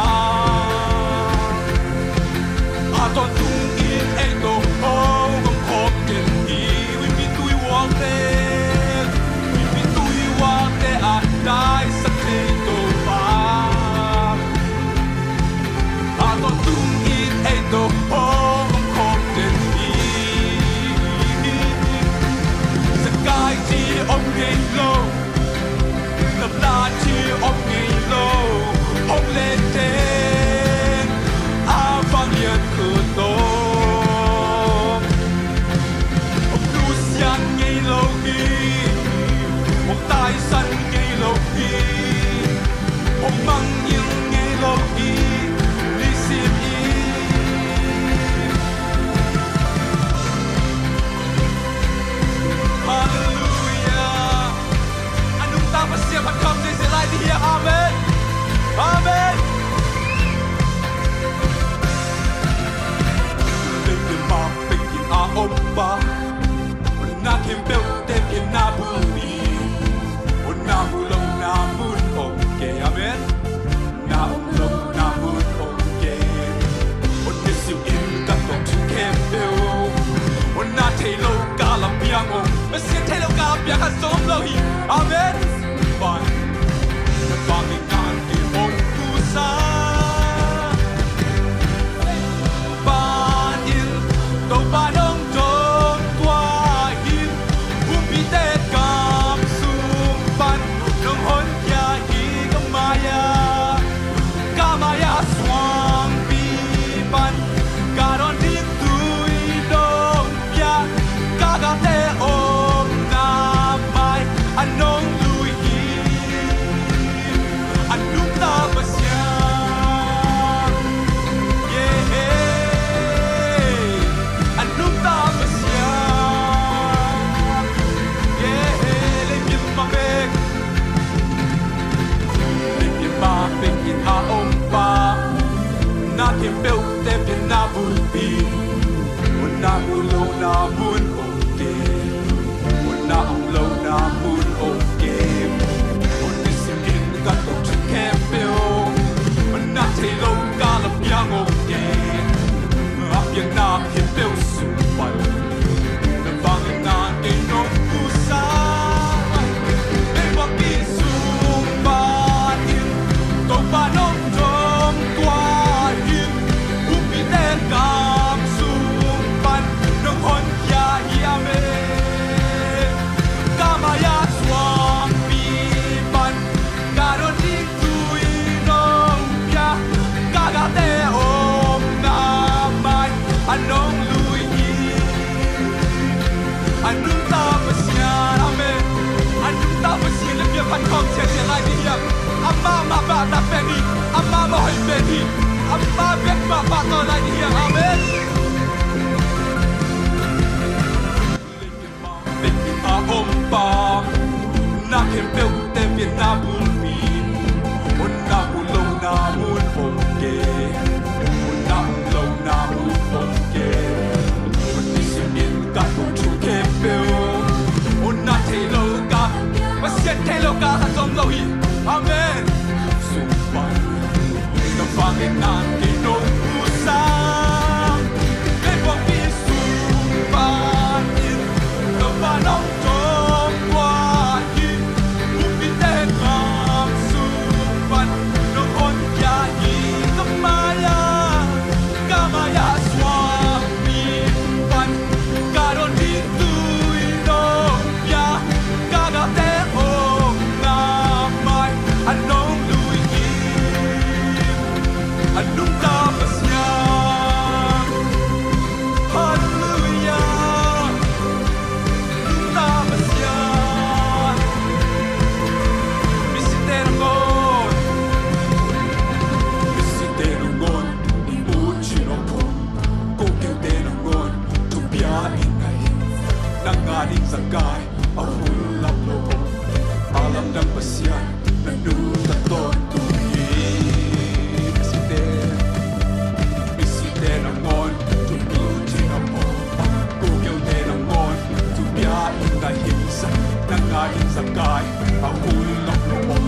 a tawntung Amah mah hoih pen hi. Amah bek mah pahtawi lai ding hi hang. Amen. A om pa na khempeuhte pianna bulpi, honna mu lohna mun om kei, honna mu lohna mun om kei. Honna simin ka thu khempeuh, honna thei lo ka, Pasian thei lo ka khat zong om lo hi. Amen. Sung pan na vangin nang kei nong pusa. Meikuangpi sung panin Topa nong tawngkua hi. Umpite ngam sung pan nong honkhia hi. Ka mai-ah, ka mai-ah suang mi pan ka dawn ding tui nong pia. Ka gamte hong na mai a nong lui in a nungta Pasian. Halleluiah. Nungta Pasian. Misite nangawn, misite nangawn i mucin a phung, ko keute nangawn thupia in a hi. Nang a ding Zakai a hun lam lo om, a lamdang Pasian na nungta tawntung hi. Misite, misite nangawn thupia in a phung, ko keute nangawn thupia in a hi. Nang a ding Zakai a hun lam lo om,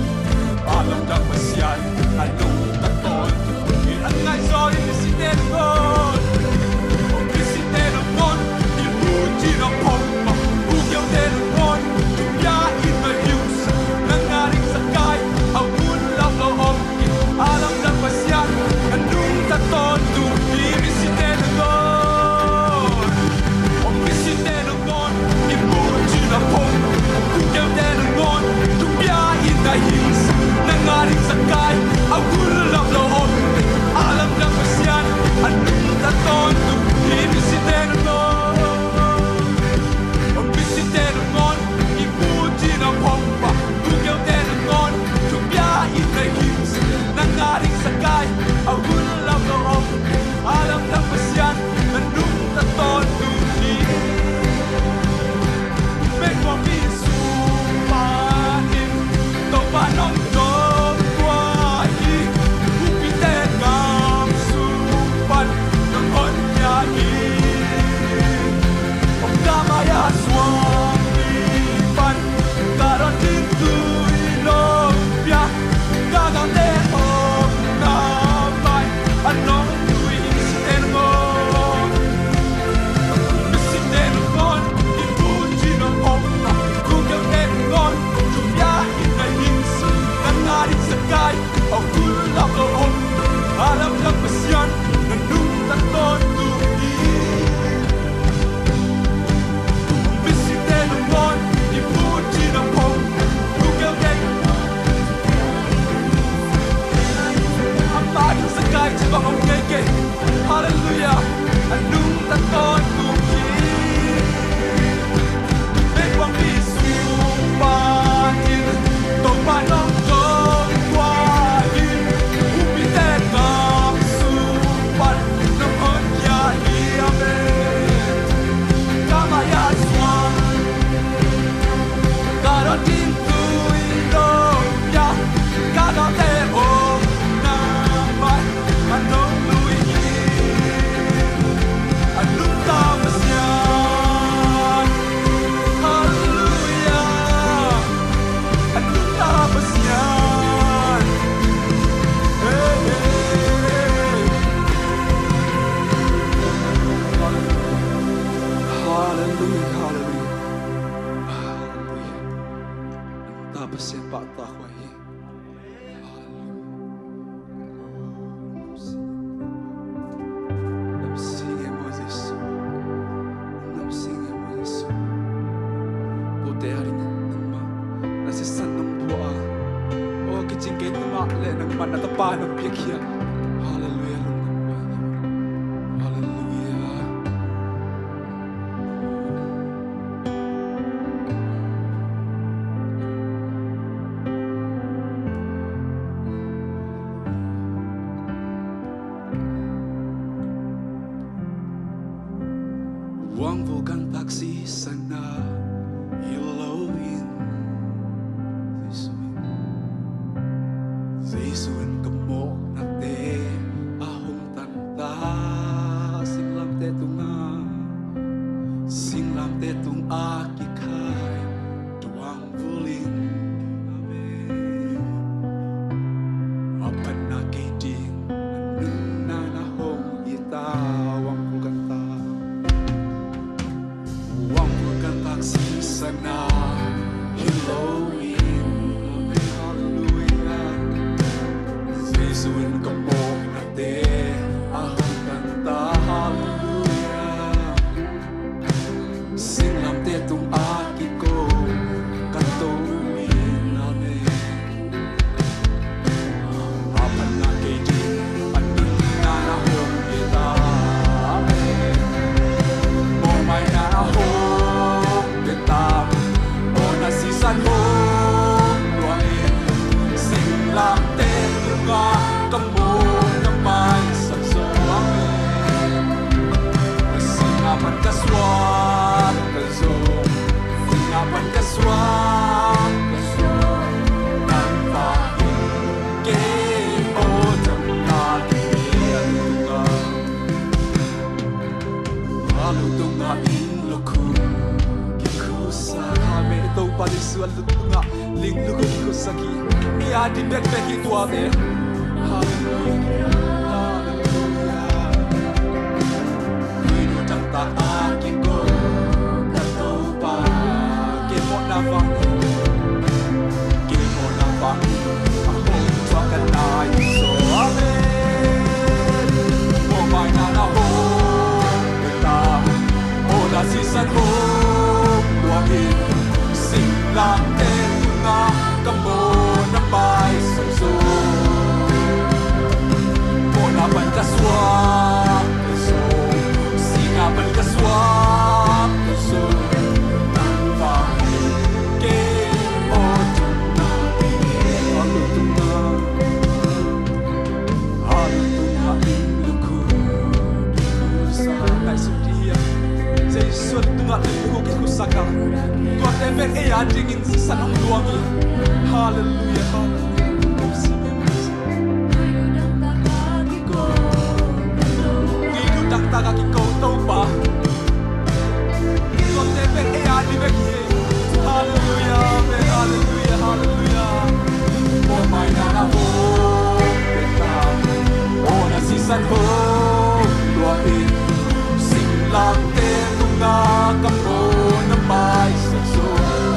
a lamdang Pasian a nungta tawntung hi. A ngaihsut in misite nangawn, misite nangawn i mucin a phung, ko keute nangawn thupia in a hi. Nang a ding Zakai a hun lam lo om, a lamdang Pasian a nungta tawntung hi. Misite nangawn, misite nangawn i mucin a phung, ko keute nangawn thupia in a hi. Nang a ding Zakai a hun lam lo om, a lamdang Pasian a nungta tawntung hi. Misite nangawn, misite nangawn i mucin a phung, ko keute nangawn thupia in a hi. Nang a ding Zakai a hun lam lo om, a lamdang Pasian na nungta tawntung hi. Meikuangpi sung panin Topa nong tawngkua hi. Umpite ngam sung pan nong honkhia hi. Ka mai-ah suang mi pan ka dawn ding tui nong pia. Ka gamte hong na mai a nong lui in. Misite nangawn, misite nangawn i mucin a phung, ko keute nangawn thupia in a hi. Nang a ding Zakai a hun lam lo om, a lamdang Pasian na nungta tawntung hi. Misite nangawn i mucin a phung, ko keute a mai-ah Zakai ci bang om ngei kei. Halleluiah. A nungta tawntung hi. Meikuangpi sung panin Topa nong tawngkua hi. Umpite ngam sung pan nong honkhia hi. Amen. Ka mai-ah suang, ka dawn ding tui nong pia. Ka gamte hong na mai a nong lui in a nungta Pasian. Halleluiah. A nungta Pasian. Hey, hey, hey. Halleluiah, halleluiah. Halleluiah. Nungta Pasian pahtakhuai hi. Halleluiah. Namsing e maw Jesu. Namsing e maw Jesu. Kote a ding nangmah na sisan nong pua a, aw kicing kei nangmah le nangmah na tapa nong piakhia. Halleluiah. Lungdam. Halleluiah. Jesu in ka mawhnate a hong tanta, singlamteh tungah, singlamteh tungah kikhai tuang vulin. Amen. A phatna kei ding a nunna na hong hi ta, wang vulkan ta. Wang vulkan tak singsana hi lo in. Amen. Halleluia. Jesu in ka mawhnate a hong tanta. Halleluia. Singlamteh tungah kiko ka To in. Amen. A phatna kei ding a nunna na hong hi ta. Amen. Mawhmaina na hong hi ta. Mawhna sisan hong tua in. Singlamteh tungah ka mawhna maisak zo. Amen. Singah pan ka suak ka zo. Singah pan ka suak ka zo. Nang pa in kei aw tamna hi a lutungah. A lutungah ling lukhu kikhusa. Amen. Topa Jesu a lutungah ling lukhu kikhusa hi. Ei a ding bekbek hi tuate. Halleluia. Halleluia. Tuidu tangtak a kiko ka Topa. Kei mawhna vang, kei mawhna vang a hong thuak ka nai hi zaw. Amen. Mawhmaina na hong hi ta. Mawhna sisan hong tua in. Singlamteh tungah ka mawhna maisak zo. Mawhna pan ka suak ka zo. Singah pan ka suak ka zo. Nang vang kei aw tamna hi a lutungah. A lutungah ling lukhu kikhusa. Ngaihsun dih hiam? Jesu a lutungah ling lukhu kikhusa ka. Tuate pen ei a dingin sisan hong luang hi. Halleluia, halleluia. Tuidu tangtak a kiko Topa. Tuate pen ei a ding bek hi. Halleluia, amen, halleluia, halleluia. Mawhmaina na hong hi ta. Mawhna sisan hong tua in. Singlamteh tungah ka mawhna maisak zo.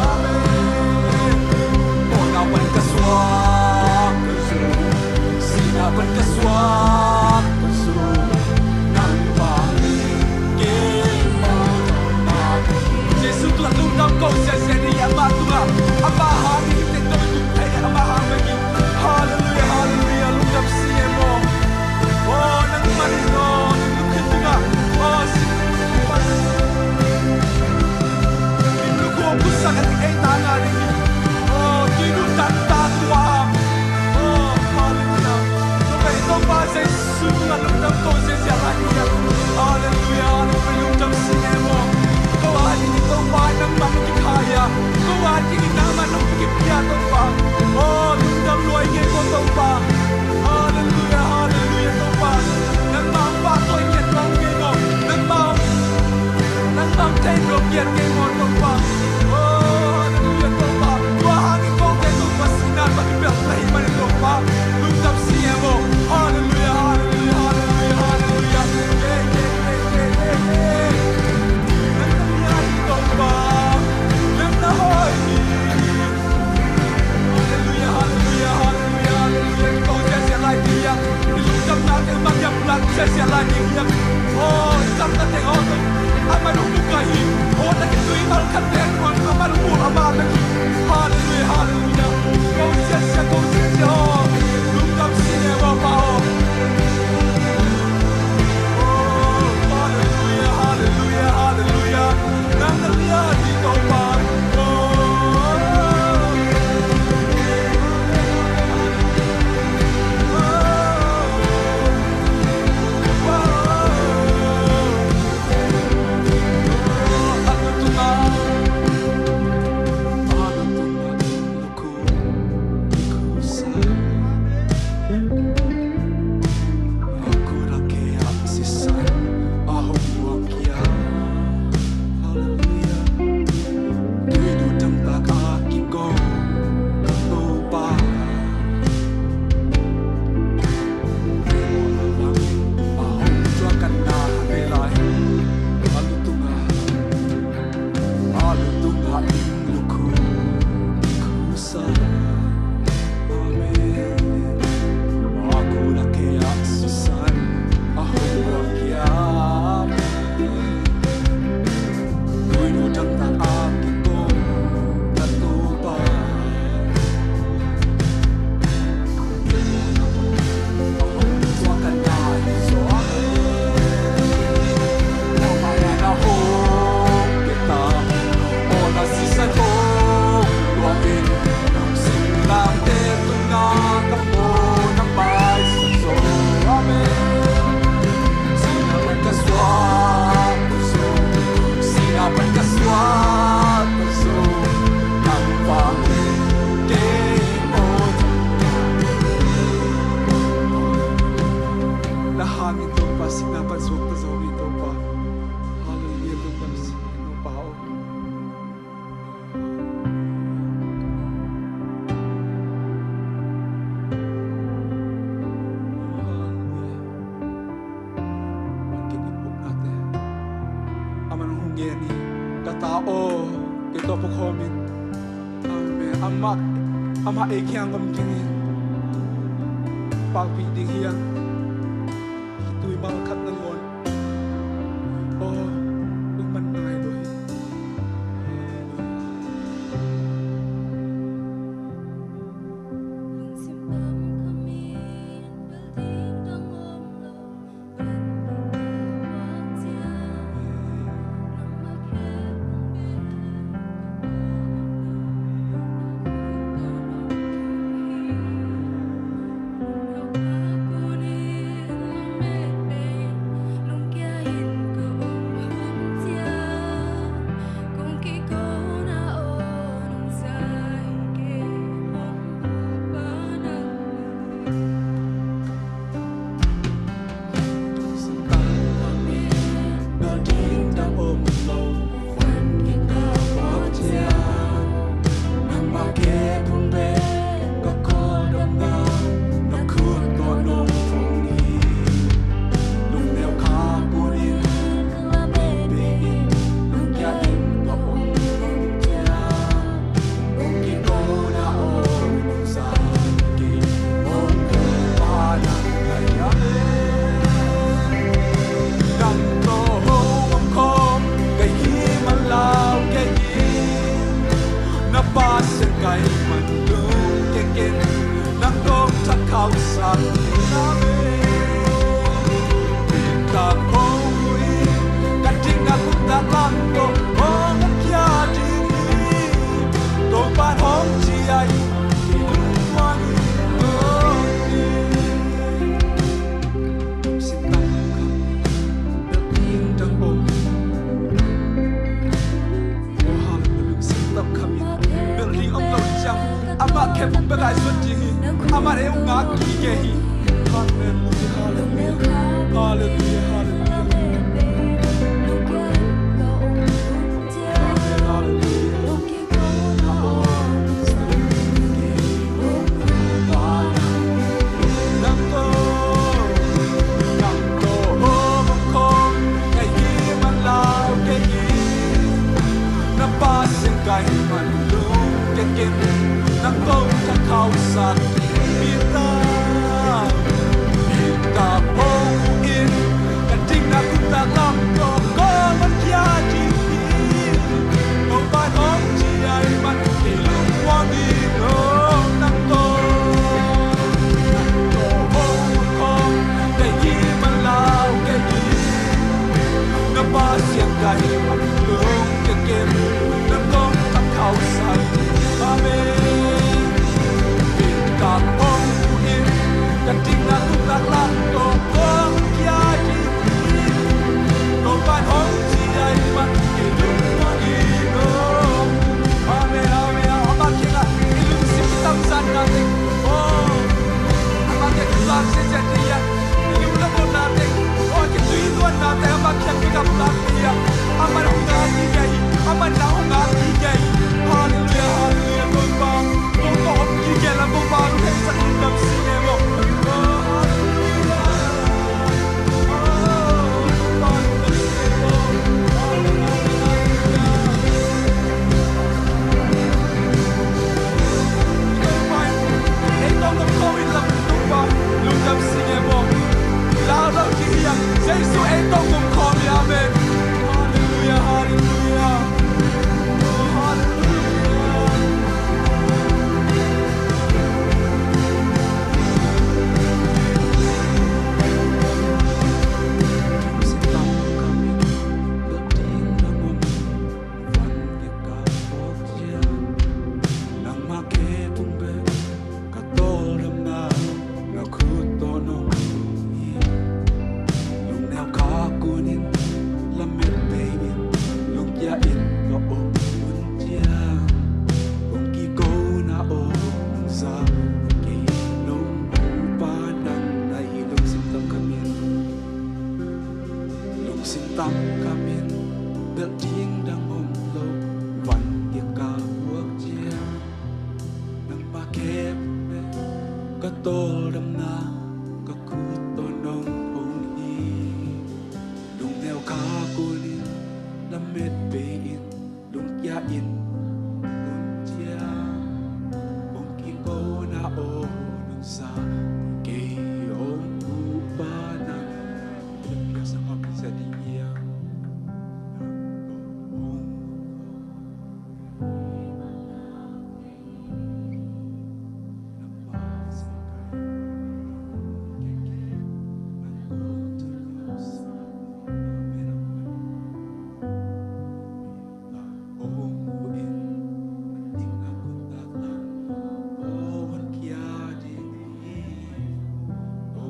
Amen. Mawhna pan ka suak ka zo. Singah pan ka suak ka zo. Nang vang kei aw tamna. Jesu tungah lungdam ko ziahziah ni, amah tungah, amah hangin i teng dong i tung thei, amah hang bek hi. Halleluia, halleluia, lungdam sing e maw. Aw, nangmah in aw, ning lukhu tungah, aw, si, ning lukhu khusak a ding ei tangah ding hi. Aw, tuidu tangtak tua. Aw, halleluia. Tua pen Topa Jesu tungah lungdam ko ziahziah lai hi a. Halleluia, halleluia, lungdam sing e maw. Ko a ding hi Topa, nangmah na kikhai a. Ko a ding hi nangmah na kipia Topa. Aw, lungdam lua ing e ko Topa. Halleluia, halleluia, Topa. Nangmah hong pahtawi ngiat nuam kei maw. Nangmah hong, nangmah hong thei nuam ngiat kei maw, Topa. Oh, halleluia, Topa. Tua hangin kote Topa sihna tawh kipelh na hih manin Topa, lungdam sing e maw. Halleluia, halleluia, halleluia, halleluia. Hey, hey, hey, hey, hey, hey. Nang na hi Topa. Nang na hoih hi. Ta aw, kei tawh pawkhawm in. Amen. Amah, amah ei kiang om keng in. Pakpih ding hi hang. Tui mal khat nangawn. Aw, ung man nai lo hi. Amah khe phung bek a i suan ding hi. Amah ei hong ngak gige hi. Halleluia, halleluia. Halleluia, halleluia. Amen, halleluia. Amen. Halleluia, halleluia. Oh, halleluia. Ka tawldamna na khut tawh nong hong hi. Lungneu kha kunin lamet bei in, lungkia in ka om hun ciang, kong kikona aw nong za kei, nong hong pa dang na hi. Lungsim tam khamin, lungsim tam khamin, belh ding dang om lo, van ngiat ka puak ciang, nangmah khempeuh ka tawldamna ka khut tawh nong hong hi. Lungneu kha kunin lamet bei in, in hun ciang hong kikona aw nang sa kei hong upa nang. Piaksa hong sa ding ia.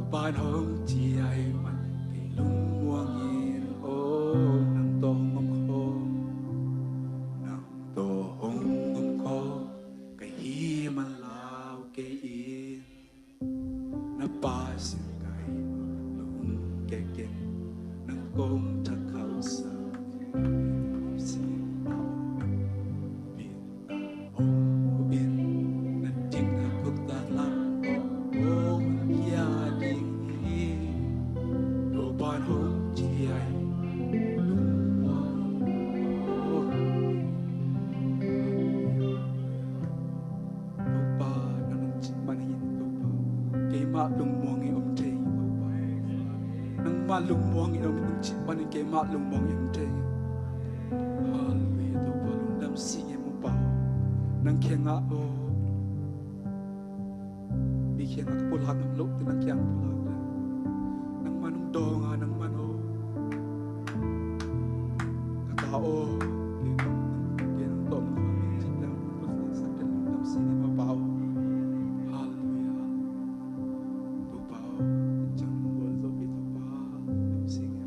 Pan hong ciai man kei lungmuang in, oh, nang tawh hong om khawm, nang tawh hong om khawm ka hi man lau kei in. Na Pasian ka hi lungke keng, nang kong thak khauh sa. Hong in na ding a khut tak lam, oh, hong kia ding hi. Topa hong ciai lungmuang. Topa, nang nang cih man hi, Topa. Keimah lungmuang in om thei, Topa. Nangmah lungmuang in om, nang cih man hi, keimah lungmuang in om thei. Halleluiah, Topa, lungdam sing e, Topa. Nang kiangah, oh, mi kiangah ka pulak ngam loh teh nang kiang pulak le. Nangmah nong dawng a, nangmah nong, ka ta aw, kei nong, kei nong tawh mah ka min cih le nong pulak sak teh lungdam sing e, Topa aw. Halleluiah. Topa aw, ciang nong gualzo pi, Topa, lungdam sing e.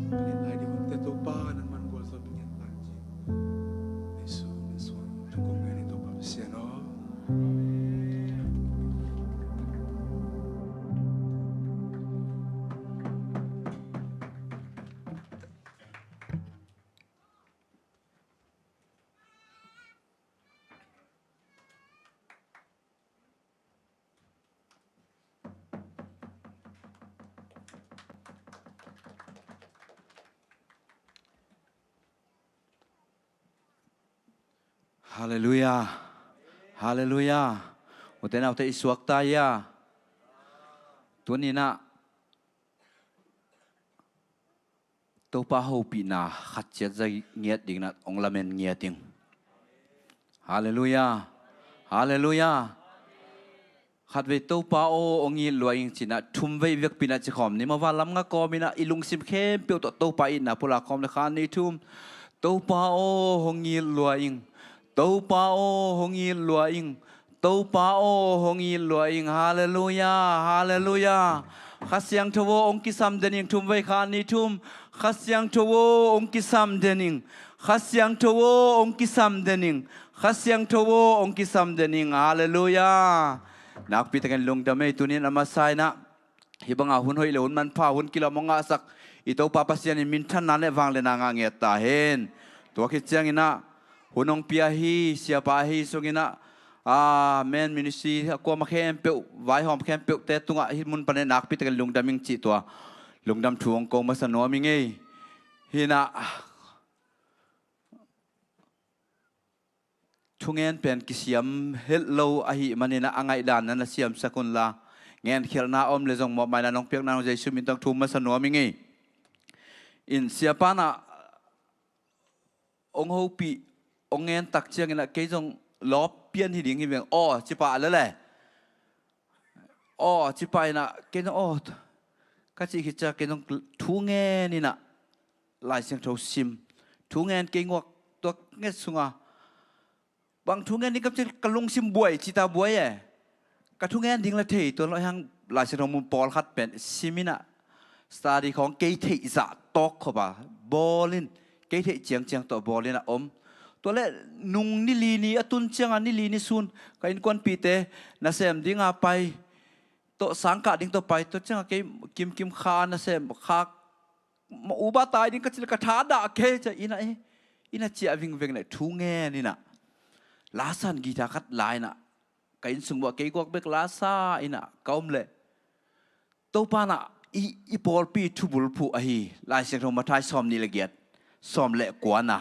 Ka ngen lai ding hun teh Topa nangman gualzo pi ngen ta ci. Jesu min suang thu kong ngen hi Topa Pasian aw. Halleluiah. Halleluiah. U te nau te i suakta ia. Tuni-in ah Topa hopihna khat ciat zai ngiat ding in ah hong lamen ngiat ing. Halleluiah. Halleluiah. Khatvei Topa aw hong it lua ing ci-in ah thum vei vekpi in ah ci khawm ni maw. Van lam nga kawm in ah i lungsim khempeuh tawh Topa itna pulak khawm le, khat, nih, thum. Topa aw hong it lua ing. Topa aw hong it lua ing. Topa aw hong it lua ing. Halleluiah. Halleluiah. Kha Siangtho aw hong kisam den ing. Thum vei, khat, nih, thum. Kha Siangtho aw hong kisam den ing. Kha Siangtho aw hong kisam den ing. Kha Siangtho aw hong kisam den ing. Halleluiah. Nakpi takin lungdam ei. Tuni-in a masa in ah hih banga hun hoih le hun manpha, hun kilawm hong ngahsak i Topa Pasian in minthanna le vangliatna ngah ngiat ta hen. Tua khit ciangin ah hun hong pia hi, siapa ahi sungin ah, a, men ministry a kuama khempeuh, vaihawm khempeuhte tungah hih mun panin nakpi takin lungdam ing cih tua lungdam thu hong ko masa nuam ing ei. Hi in ah thungen pen kisiam het lo ahih manin ah a ngaihdan na na siamsak un la, ngenkhialhna om le zong mawhmaina nong piakna nong Jesu min tawh thu masa nuam ing ei. In siapa in ah hong hopih, hong ngen tak ciangin ah kei zong lawp pian hi ding hi veng aw ci pah lel e. Aw ci pah in ah kei zong aw ka cih khit ciang kei zong thu ngen in ah Lai Siangtho sim, thu ngen kei nguak, tua nget sungah bang thu ngen ding ka cih ka lungsim buai ci ta buai e. Ka thu ngen ding la thei, tua lo hang Lai Siangtho mun pawlkhat pen sim in ah study khawng kei theih zah tawk khop a bawl in, kei theih ciangciang tawh bawl in ah om. Tua le nung ni li ni a tun ciangah, ni li ni sun ka innkuanpihte nasem dinga pai tawh, sangkah ding tawh pai tawh ciangah kei kimkim kha nasem khak, ma uba tai ding ka cih le ka tha dah kei ci-a inn ah, eh, inn ah ciah vingveng le thu ngen in ah lasan guitar khat la in ah ka inn sung uah kei guak bek lasa in ah ka om le Topa in ah i, i pawlpi thubulphuh ahi Lai Siangtho Matthai sawmnih le giat, sawm le kua na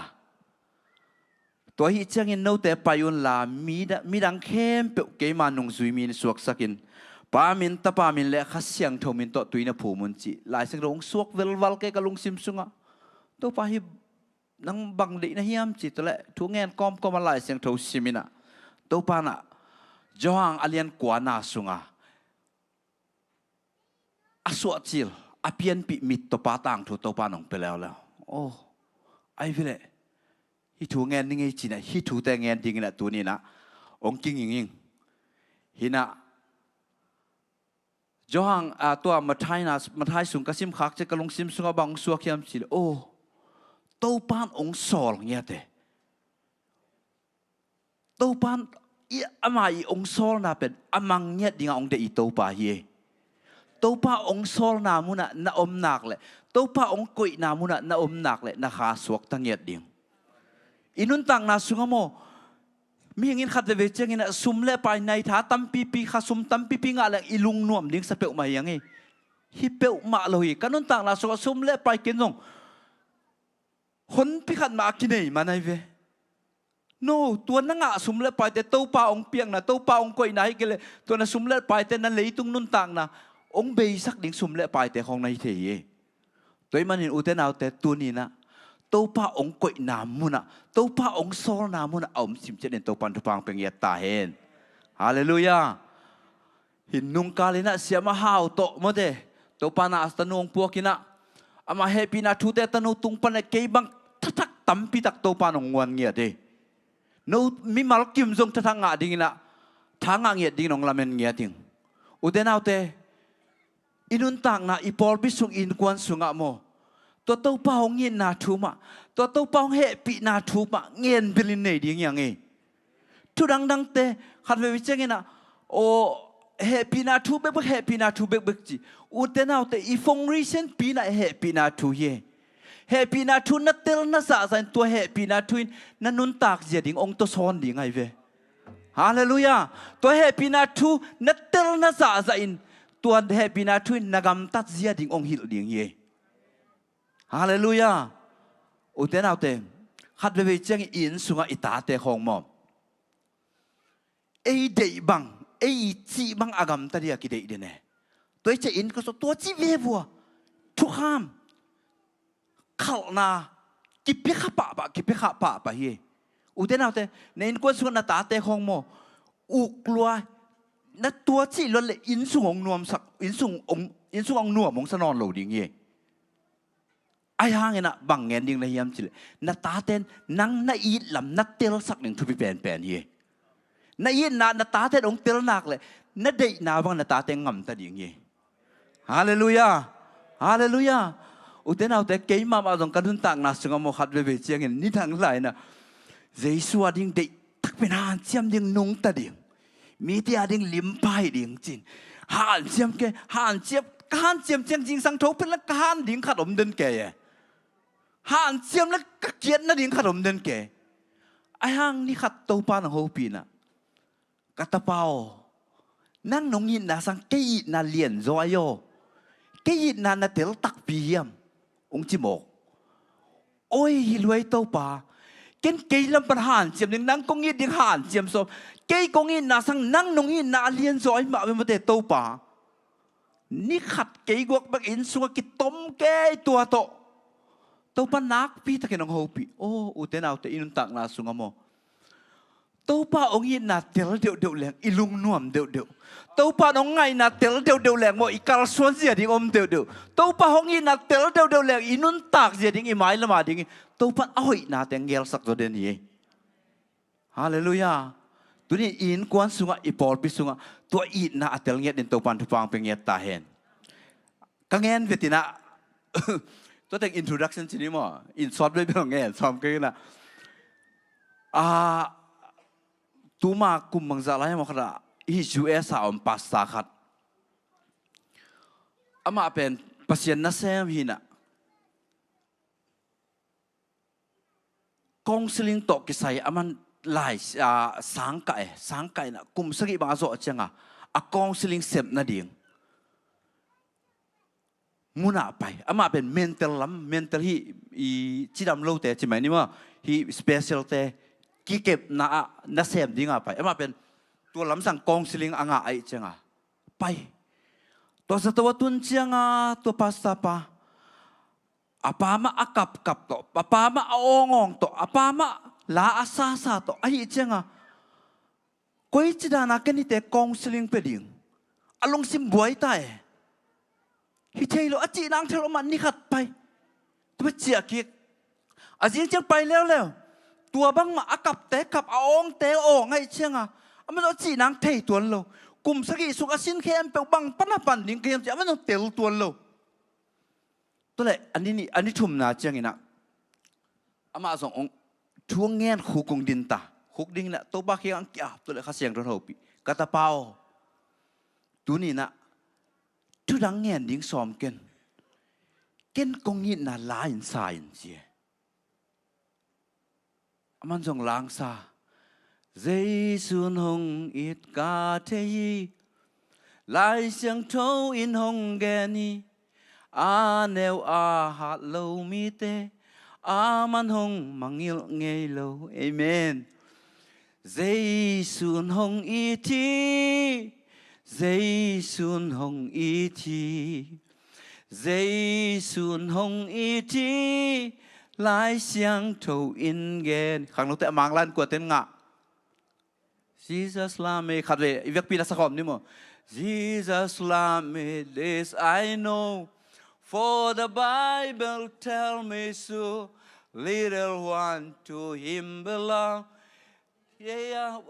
Tua ahih ciangin note pai unla, mida-, midang khempeuh keima nungzui min suaksakin, Pa min, Tapa min le Kha Siangtho min tawh tui na phum un, ci Lai Siangtho hong suak velval kei ka lungsim sungah. Topa, hih nang bang deih na hiam, ci tawh le thu ngen kawmkawm a Lai Siangtho sim in ah, Topa in ah Johan a lian kuana sungah a suahcil, a pianpih mittawpa tangthu Topa in hong pia leuleu. Oh, ai ve leh, hih thu ngen ni ngei, ci in ah hih thute ngen dingin ah tuni in ah hong kinging ing. Hi in ah Johan, a, tua Matthai na, Matthai sung ka simkhak ciang ka lungsim sungah bang hong suak hiam, ci leh, oh, Topa in hong sawl ngiat e. Topa in i, ama i hong sawlna pen a mang ngiat dingah hong deih i Topa hi e. Topa hong sawlna munah na om nak leh, Topa hong koihna munah na om nak leh, na kha suakta ngiat ding. I nuntakna sungah maw, mihing in khat veve ciangin ah sum le pai, nai tha tampipi, kha sum tampipi ngah leng i lungnuam ding sa peuhmah hi hang e. Hi peuhmah lo hi. Ka nuntakna sungah sum le pai ken zong honpi khat mah a kinei man ai ve. No, tua na ngah sum le paite Topa hong piakna, Topa hong koihna hi kei leh, tua na sum le paite na leitung nuntakna hong beisak ding sum le paite khawng na hi thei hi. Tua ahih manin ute naute, tuni in ah Topa hong koihna munah, Topa hong sawlna munah a om cimciatin Topa in thupha hong pia ngiat ta hen. Halleluiah. Hih nungkal in ah siamah Hau tawh mawte, Topa in ah a tanu hong puak in ah, amah hehpihna thute a tanu tung pan ah kei bang thathak tampitak Topa in hong nguan ngiat e. No mimal kim zong thathak ngah dingin ah, tha ngah ngiat dingin hong lamen ngiat ing. Ute naute, i nuntakna, i pawlpi sung, i innkuan sungah maw, tua Topa hong itna thu mah, tua Topa hong hehpihna thu mah ngen bilin nei ding hi hang e. Thu dangdangte, khat veve ciangin ah, aw, hehpihna thu bekbek, hehpihna thu bekbek ci. Ute naute, i fong risen pi in ah hehpihna thu hi e. Hehpihna thu na tel na zahzah in tua hehpihna thu in na nuntak zia ding hong tawsawn ding ahi ve. Halleluiah. Tua hehpihna thu na tel na zahzah in tua hehpihna thu in na gamtat zia ding hong hilh ding hi e. Halleluiah. Ute naute, khat veve ciangin i inn sungah i tate khawng maw, ei deih bang, ei i cih bang a gamta dia kideih den e. Tua i ciah inn ka sawh, tua cih ve vua. Thukham, khalhna, kipia kha pahpah, kipia kha pahpah hi. Ute naute, na innkuan sungah na tate khawng maw, uk lua, na tua cih luat leh inn sung hong nuamsak, inn sung hong, inn sung hong nuam hong sa nawn lo ding hi. Ahi hangin ah bang ngen ding na hiam cih leh, na taten nang na it lam na telsak ding thupi penpen hi. Na itna na taten hong tel nak leh, na deihna bang na taten gamta ding hi. Halleluiah. Halleluiah. Ute naute, keimah mah zong ka nuntakna sungah maw, khat veve ciangin nidang lai in ah Jesu a ding deih takpi in hanciam ding, nungta ding, mite a ding limpai ding ci-in hanciam kei, hanciam, ka hanciam ciang zingsang tho pen leh ka han ding khat om den kei e. Hanciam leh ka kiat nading khat om den kei. Ahi hang ni khat Topa in hong hopih in ah, ka tapa aw, nang nong itna sang kei itna lianzaw ahi aw. Kei itna na tel takpi hiam? Hong ci mawk. Oi, hi luai Topa. Ken kei lam pan hanciam ding, nang kong it ding hanciam sawm. Kei kong itna sang nang nong itna a lianzaw ahi mah ve mawte Topa. Ni khat kei guak bek inn sungah kitom kei tua tawh. Topa nakpi takin hong hopih. Aw, ute naute, i nuntakna sungah maw, Topa hong itna tel deuhdeuh leng i lungnuam deuhdeuh. Topa hong ngaihna tel deuhdeuh leng maw, i kalsuan zia ding om deuhdeuh. Topa hong itna tel deuhdeuh leng i nuntak zia ding, i mailam a ding, Topa a hoihnate hong gelsak zaw den hi. Halleluiah. Tuni i innkuan sungah, i pawlpi sungah tua itna a tel ngiat in Topa in thupha hong pia ngiat ta hen. Ka ngen vetin ah, tua teng introduction ci ni maw, in short bel bel ngen sawm kei in ah. Ah, tuma kum bangzah lai maw khat ah, hih U S a om pastor khat, amah pen Pasian nasem hi in ah, counseling tawh kisai a man lai, ah, sangkah e, sangkah in ah kum sagih bang a zawh ciangin a counseling sep nading mun ah pai. Amah pen mental lam, mental hih i cidam lote ci mai ni maw, hih special te kikepna ah nasem dinga pai. Amah pen tua lamsang counseling a ngah ahih cianga pai. Tua zato a tun cianga tua pastor pa a pa mah a kapkap tawh, a pa mah a awngawng tawh, a pa mah la a sasa tawh ahih cianga koici dana ken hite counseling pia ding? A lungsim buai ta e. Hi thei lo, a cih nang thei lo mah ni khat pai. Tua ciah kik. A zing ciang pai leuleu. Tua bangmah a kapte kap, a awngte awng ahih cianga amah zong a cih nang thei tuan lo. Kum sagih sung a sin khempeuh bang pan a pan ding ka hiam ci amah zong tel tuan lo. Tua leh a ni nih, a ni thumna cianginah amah zong ong thu a ngen khuk ong din ta. Khuk dinginah Topa kiangah ong ki-ap, tua leh Kha Siangtho hopih, ka tapa aw, tuninah thudang ngen ding sawm ken. Ken kong itna la in sa in ci e. Aman zong langsa, Jesu'n hong it ka thei hi. Lai Siangtho in hong gen hi. A neu a hat lo mite aman hong mangngilh ngei lo. Amen. Jesu'n hong it hi. Jesu'n hong it hi. Jesu'n hong it hi. Lai Siangtho in gen. Khangnote a Manglan kuaten ngah? Jesus love me. Khatvei i vekpi la sakhawm ni maw? Jesus love me, this I know, for the Bible tell me so. Little one to him belong. Yeah,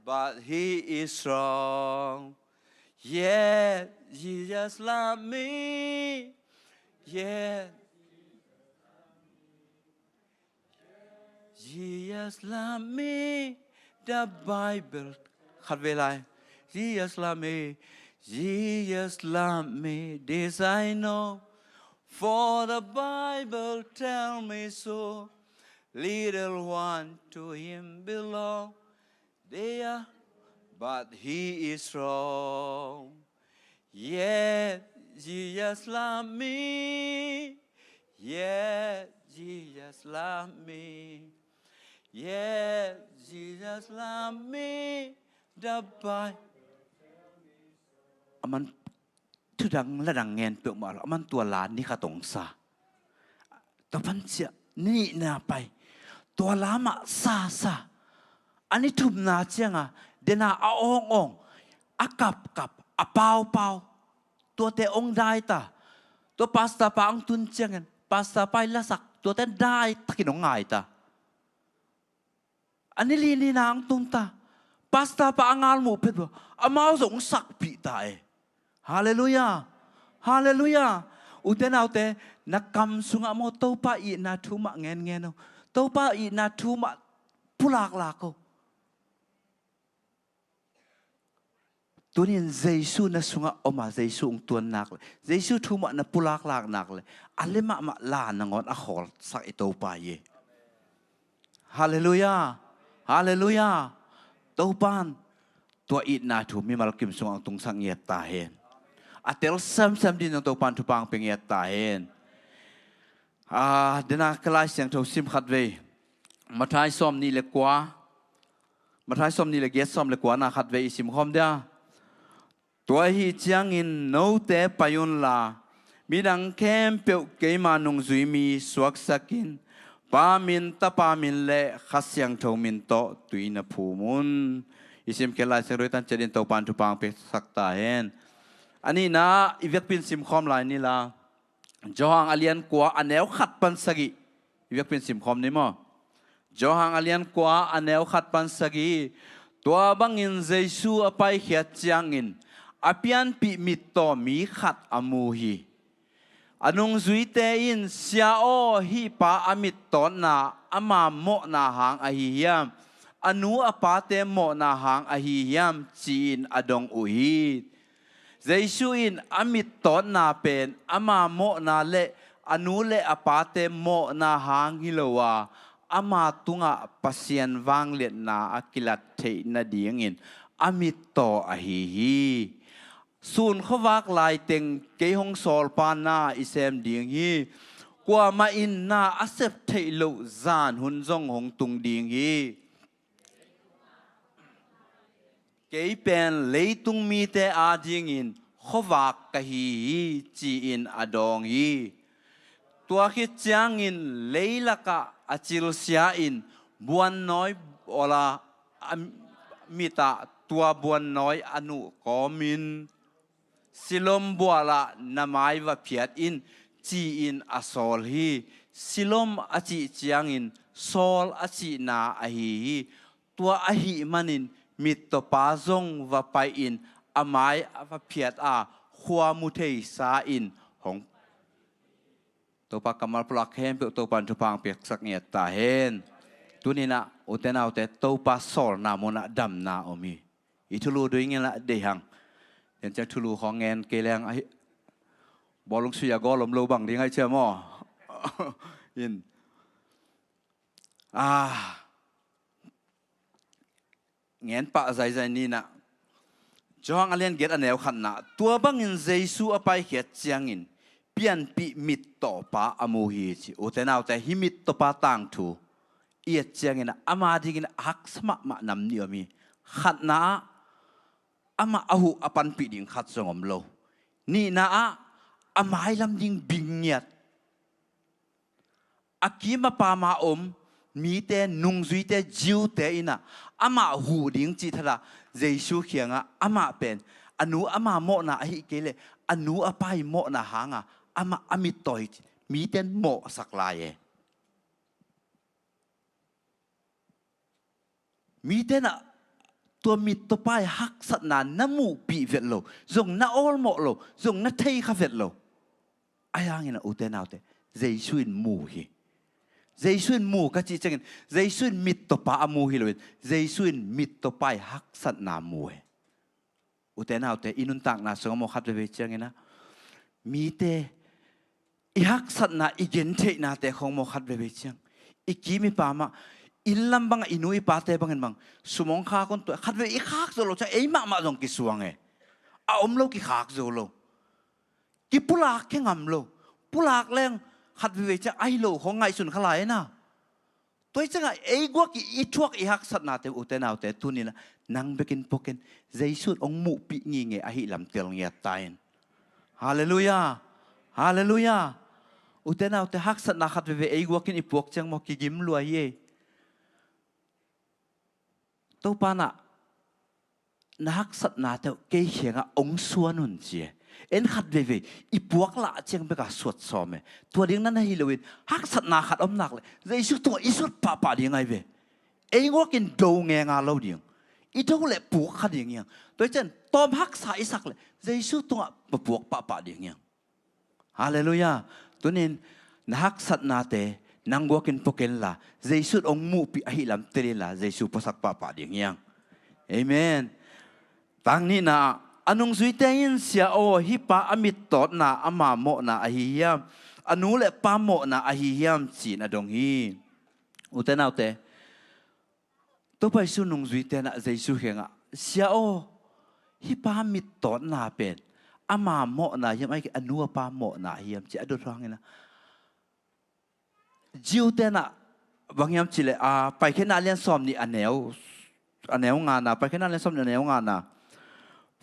but he is strong. Yeah, Jesus love me. Yeah. Jesus love me, the Bible. Khatvei lai. Jesus love me, Jesus love me, this I know. For the Bible tell me so. Little one to him belong. There, but he is strong. Yeah, Jesus love me. Yeah, Jesus love me. Yeah, Jesus love me. The Bible. Aman thudang ladang ngen peuhmah lo, aman tua la ni khat ong sa. Tua pan ciah ni nihna pai, tua la mah sasa. A ni thumna cianga dena a awngawng, a kapkap, a paupau, tuate ong daita. Tua pastor pa ong tun ciangin pastor pa i lasak, tuate daitakin ong ngaita. A ni li nihna ong tungta. Pastor pa a ngal muh phet bua, amau zong ong sakpih ta e. Halleluiah. Halleluiah. Ute naute, na kam sungah maw Topa itna thu mah ngenngen o. Topa itna thu mah pulaklak o. Tunin Jesu na sungah om a, Jesu ong tuan nak le, Jesu thu mah na pulaklak nak le, a le mahmah la nangawn a khawlsak i Topa hi. Halleluiah. Halleluiah. Topan tua itna thu mimal kim sungah ong tungsak ngiat ta hen. A tel semsem din zong Topan thupha ong pia ngiat ta hen. Ah, dena ka Lai Siangtho sim khatvei. Matthai sawm nih le kua. Matthai sawm nih le giat, sawm le kuana khatvei i simkhawm dia. Tua ahih ciangin note pai unla, midang khempeuh keima nungzui mi suaksakin, Pa min, Tapa min le Kha Siangtho min tawh tui na phum un. I simkhiat Lai Siangtho i tan ciatin Topan thupha ong piasak ta hen. A nihna i vekpin simkhawm lai nila. Johan a lian kua a neu khat pan sagih. I vekpin simkhawm ni maw? Johan a lian kua a neu khat pan sagih. Tua bangin Jesu a paikhiat ciangin a pianpih mittaw mi khat a mu hi. A nungzuite in, "Sia aw, hih pa a mittawtna ama mawhna hang ahi hiam? A nu a pate mawhna hang ahi hiam?" ci-in a dong uh hi. Jesu in a mittawtna pen ama mawhna le a nu le a pate mawhna hang hi lo a, ama tungah Pasian vangliatna a kilat theih nadingin a mittaw ahi hi. Sun khuavak laiteng kei hong sawlpa na i sem ding hi. Kuamah in na a sep theih loh zan hun zong hong tung ding hi. "Kei pen leitung mite adingin khuavak ka hi hi," ci-in a dawng hi. Tua khit ciangin leilakah a cilsia-in buannawi awla a mitah tua buannawi a nuh kawmin, "Silom bualah na mai va phiat in," ci-in a sawl hi. Silom a cih ciangin sawl a cihna ahi hi. Tua ahih manin mittawpa zong va pai-in a mai a va phiat a, khua mu thei sa-in hong. Topa kammal pulak khempeuh Topa in thupha hong piaksak ngiat ta hen. Tuni-in ah, ute naute, Topa sawlna munah damna om hi. I thulu dui ngiat lah deih hang. Tua ciang thulu khawng ngen kei leng ahi. Bawlung sui a gawl om lo bang ding ahi cia maw? In. Ah. Ngen pah zaizai ni-in ah, Johan a lian giat a neu khatna, tua bangin Jesu a paikhiat ciangin pianpih mittawpa a mu hi ci. Ute naute, hih mittawpa tangthu i et ciangin ah, ama dingin a haksa mahmah nam nih om hi. Khatna ah, amah a huh a panpih ding khat zong om lo. Nihna ah, a mailam ding bing ngiat. A kim a pam a om mite, nungzuite, Jew-te in ah amah huh ding cih thadah Jesu kiangah, amah pen a nu ama mawhna ahih kei leh a nu a pa ii mawhna hanga amah a mittaw hi, mite in mawhsak lai e. Mite in ah tua mittawpa ii haksatna na muhpih vet lo, zong na awlmawh lo, zong na thei kha vet lo. Ahi hangin ah, ute naute, Jesu in mu hi. Jesu in mu ka cih ciangin Jesu in mittawpa a mu hi loin, Jesu in mittawpa ii haksatna mu hi. Ute naute, i nuntakna sungah maw, khat veivei ciangin ah, mite i haksatna, i gentheihnate khawng maw, khat veivei ciang, i kim i pam ah, inn lam bangah i nu i pate bangin bang sum hong khak un, tua khat veivei i khak zo lo ciang ei mahmah zong kisuang e. A om lo, kikhak zo lo. Kipulak khe ngam lo. Pulak leng khat veivei ciang ahi lo khawng ngaihsun kha lai e na. Tua hi ciangah ei guak i, i thuak i haksatnate, ute naute, tuni-in ah nang bekin pua ken, Jesu in hong muhpih ngingei ahih lam tel ngiat ta in. Halleluiah. Halleluiah. Ute naute, haksatna khat veivei ei guakin i puak ciang maw, kigim lua hi ei. Topa in ah na haksatnate uh kei kiangah hong suan un ci e. En khat veivei i puak lah ciang bek a suat sawm e. Tua ding na na hi loin, haksatna khat om nak leh Jesu tungah i suat pahpah ding ahi ve. Ei guakin do ngenga lo ding. I do leh puk kha ding hiang. Tua hi ciang tawm haksa i sak leh Jesu tungah va puak pahpah ding hiang. Halleluiah. Tuni-in na haksatnate nang guakin pua ken la, Jesu in hong muhpih ahih lam tel inla, Jesu puasak pahpah ding hiang. Amen. Tang nihna, a nungzuite in, "Sia aw, hih pa a mittawtna ama mawhna ahi hiam? A nu le pa mawhna ahi hiam?" ci-in a dong hi. Ute naute, Topa Jesu nungzuite in ah Jesu kiangah, "Sia aw, hih pa mittawtna pen ama mawhna hiam, ahih kei leh a nu a pa mawhna hiam?" ci-a a dot hangin ah, Jew-te in ah bang hiam cih leh, a, Paikhiatna lian sawmnih a neu, a neu ngana, Paikhiatna lian sawmnih a neu ngana,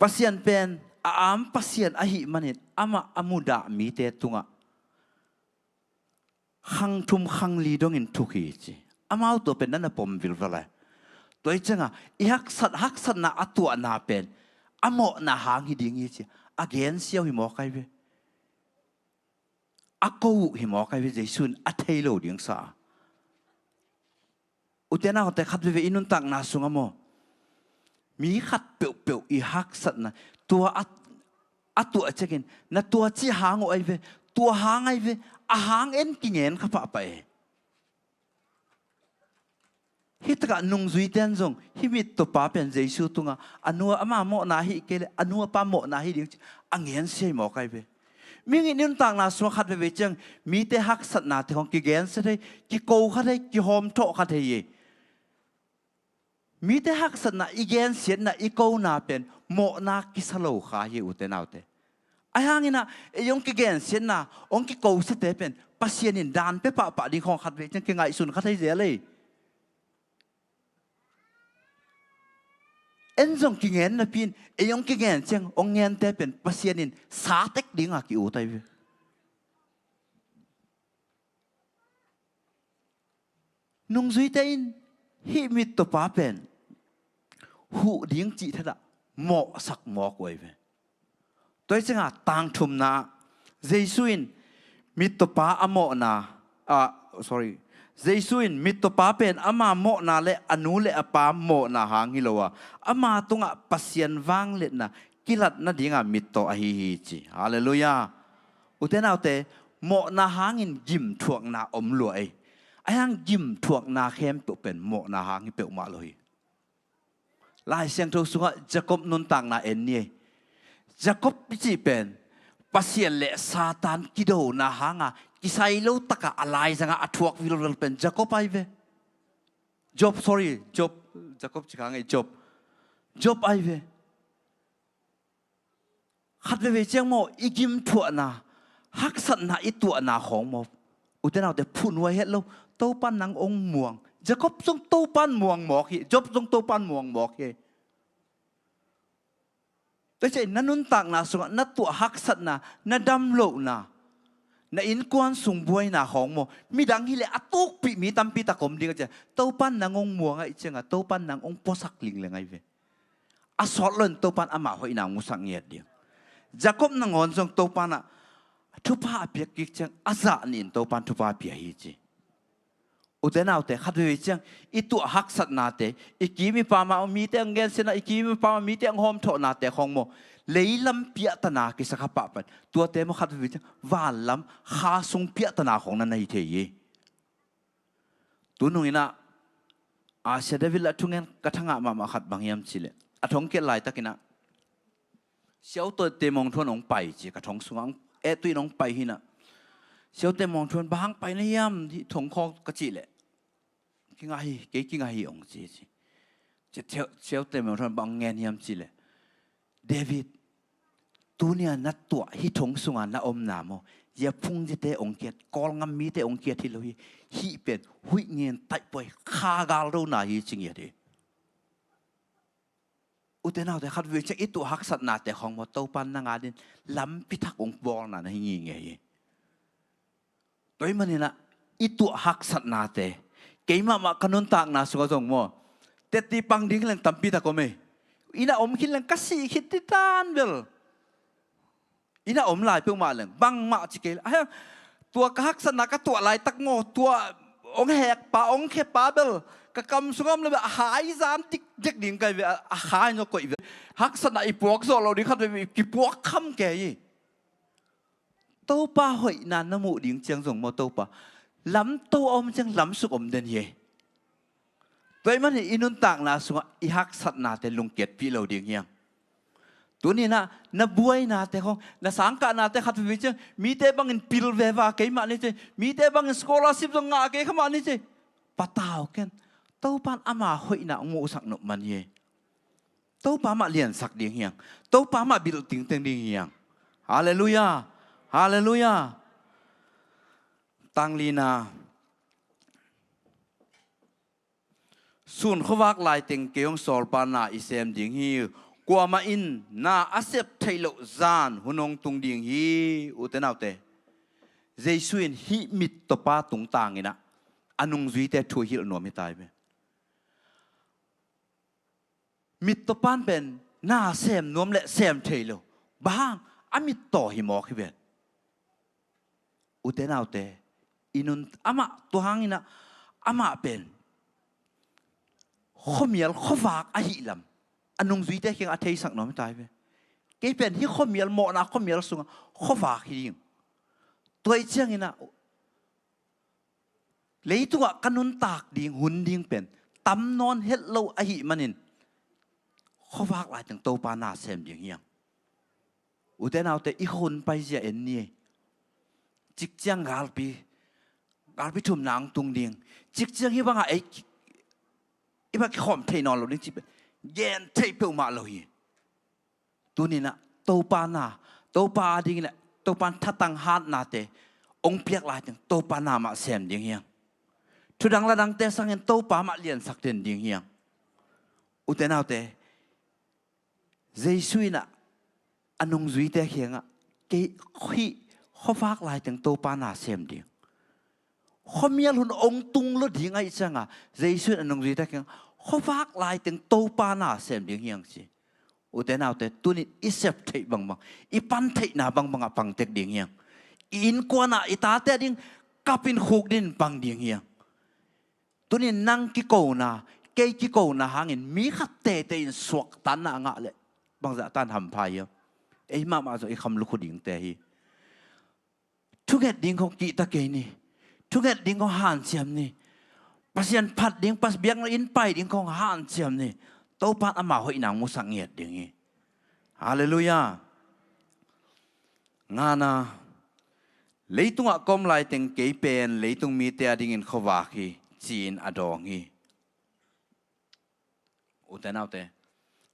Pasian pen a am Pasian ahih manin amah a mudah mite tungah khang thum khang li dongin thuk hi ci. Amau tua pen na na pom vilvel e. Tua hi ciangah i haksat, haksatna a tuahna pen a mawhna hang hi ding hi ci. A gensia uh hi mawk ahi ve. A ko uh hi mawk ahi ve, Jesu in a thei lo ding sa. Ute naute, khat veivei i nuntakna sungah maw, mi khat peuhpeuh i haksatna, tua a, a tuah ciangin, na tua cih hang uh ahi ve, tua hang ahi ve, a hang en kingen kha pahpah e. Hih takah nungzuite in zong, hih mittawpa pen Jesu tungah, a nu a ama mawhna ahih kei leh a nu a pa mawhna hi ding ci, a gensia hi mawk ahi ve. Mihing i nuntakna sungah khat veivei ciang, mite haksatnate khawng kigensia thei, kiko kha thei, kihawmthawh kha thei hi. Mite haksatna, i gensiatna, i kona pen mawhna kisa lo kha hi, ute naute. Ahi hangin ah, ei hong kigensiatna, hong kikosate pen Pasian in dan pia pahpah ding khawng khat veivei ciang kingaihsun kha thei zel ei. En zong kingen napi in, ei hong kingen ciang hong ngente pen Pasian in sa tek dinga ki-ut ahi ve. Nungzuite in hih mittawpa pen huh ding cih thadah mawhsak mawk uh ahi ve. Tua hi cianga tangthumna, Jesu in mittawpa a mawhna, ah, sorry, Jesu in mittawpa pen ama mawhna le a nu le a pa mawhna hang hi lo a, ama tungah Pasian vangliatna kilat nadinga mittaw ahi hi ci. Halleluiah. Ute naute, mawhna hangin gimthuakna om lua ei. Ahi hang gimthuakna khempeuh pen mawhna hang hi peuhmah lo hi. Lai Siangtho sungah Jacob nuntakna en ni ei. Jacob i cih pen Pasian le Satan kidona hanga kisai lo taka a laizanga a thuak vilvel pen Jacob ahi ve. Job, sorry, Job, Jacob ci kha ngei, Job. Job ahi ve. Khat veivei ciang maw, i gimthuahna, haksatna i tuahna khawng maw, ute naute, phunhuai het lo. Topan nang hong muang. Jacob zong Topan muang mawk hi. Job zong Topan muang mawk hi. Tua ciang na nuntakna sungah na tuah haksatna, na damlohna, na innkuan sung buaina khawng maw, midang hileh a tukpih mi tampi tak om ding a ci a, Topan nang hong muang ahih cianga Topan nang hong puasak lingleng ahi ve. A sawt loin Topan amah hoihna hong musak ngiat ding. Jacob nangawn zong Topan ah thupha a piak kik ciang a zah nihin Topan thupha a pia hi ci. Ute naute, khat veivei ciang i tuah haksatnate, i kim i pama mite ang gensiatna, i kim i pama mite ang hawmthawhnate khawng maw, leilam piahtana kisakha pahpan, tuate maw khat veivei ciang vanlam kha sung piahtana khawng na nei thei hi. Tunung inah Asia David lah thungen ka thangah mahmah khat bang hiam cileh, a thong kiat laitakinah Siaute Mawng Thuan hong pai ci, ka thong sungah eh tuin hong pai hinah. Siaute Mawng Thuan bang hang pai na hiam, hih thong khawng ka cihleh, kinga hi, kei kinga hi hong ci ci. Siaute Mawng Thuan bang ngen hiam cileh, David, tunia na tuah hih thong sunga na omna maw, zia phungziate hong kiat, Kawlngam mite hong kiat hi lo hi. Hih pen huih ngen taihpuai kha galdona hi ci ngiat hi. Ute naute, khat veivei ciang i tuah haksatnate khawng maw, Topan nang adingin lampi thak hong bawlna na hi ngingei hi. Tua ahih maninah i tuah haksatnate, keimahmah ka nuntakna sungah zong maw, tetti pang ding leng tampi tak om ei. Inn ah om khin leng ka sih khit ditan bel. Inn ah om lai peuhmah leng bangmah ci kei le. Ahi hang tua ka haksatna ka tuah laitak maw, tua hong hekpa, hong khepa bel ka kam sungah om le bel a hai zan dikdek ding kai ve, a hai na koih ve. Haksatna i puak zawh lo ding, khat ve i kipuak kham kei hi. Topa hoihna na muh ding ciang zong maw, Topa lamto a om ciang lamsuk om den hi. Tua ahih manin i nuntakna sungah i haksatnate lungkiatpih lo ding hiang. Tuninah na buainate khawng, na sangkahnate khat veivei ciang mite bangin pil veva kei mah ni ci, mite bangin scholarship zong ngah kei kha mah ni ci, patau ken. Topan ama hoihna hong muhsak nop man hi. Topa mah liansak ding hiang. Topa mah bilh tingteng ding hiang. Halleluiah. Halleluiah. Tanglina. Sun khuavak laiteng kei hong sawlpa na i sem ding hi. Kuamah in na a sep theih loh zan hun hong tung ding hi. Ute naute, Jesu in hih mittawpa tungtanginah a nungzuite thu hilh nuam hi tai ve. Mittawpan pen na sem nuam le sem thei lo. Bang hang? A mittaw hi mawk hi ven. Ute naute, i nun amah tua hanginah amah pen khuamial khuavak ahih lam a nungzuite kiangah a theisak nuam hi tai ve. Kei pen hih khuamial, mawhna khuamial sungah khuavak hi ding. Tua ih cianginah leitungah ka nuntak ding hun ding pen tam nawn het lo ahih manin khuavak laiteng Topa na sem ding hiang. Ute naute, i hun paizia en ni ei. Cikciang galpi, galpi thumna ang tung ding. Cikciang hih bangah ei i bang kikhawm thei nawn lo ding cih pen gen thei peuhmah lo hi. Tuninah Topa na, Topa adinginah Topan thatang hatnate hong piak laiteng Topa na mah sem ding hiang. Thudang ladangte sangin Topa mah liansak den ding hiang. Ute naute, Jesu in ah a nungzuite kiangah, "Kei hih khuavak laiteng Topa na sem ding. Khuamial hun ong tung lo ding ahih ciangah," Jesu in a nungzuite kiangah, "Khuavak laiteng Topa na sem ding hi hang," ci. Ute naute, tunin i sep theih bangbang, i pan theihna bangbangah pang tek ding hi hang. I innkuanah i tate a ding kapin khukdin pang ding hi hang. Tunin nang kikona, kei kikona hangin mi khat teitei in suahtakna a ngah leh bangzah tan hampha hiam? Ei mahmah zong i kham lukhu dingte hi. Thunget ding khong kihta kei ni. Thunget ding khong hanciam ni. Pasian phat ding, Pasian biakna inn pai ding khong hanciam ni. Topa in ama hoihna musak ngiat ding hi. Halleluiah. Ngana, "Leitungah ka om laiteng kei pen leitung mite adingin khuavak hi," ci-in a dawng hi. Ute naute,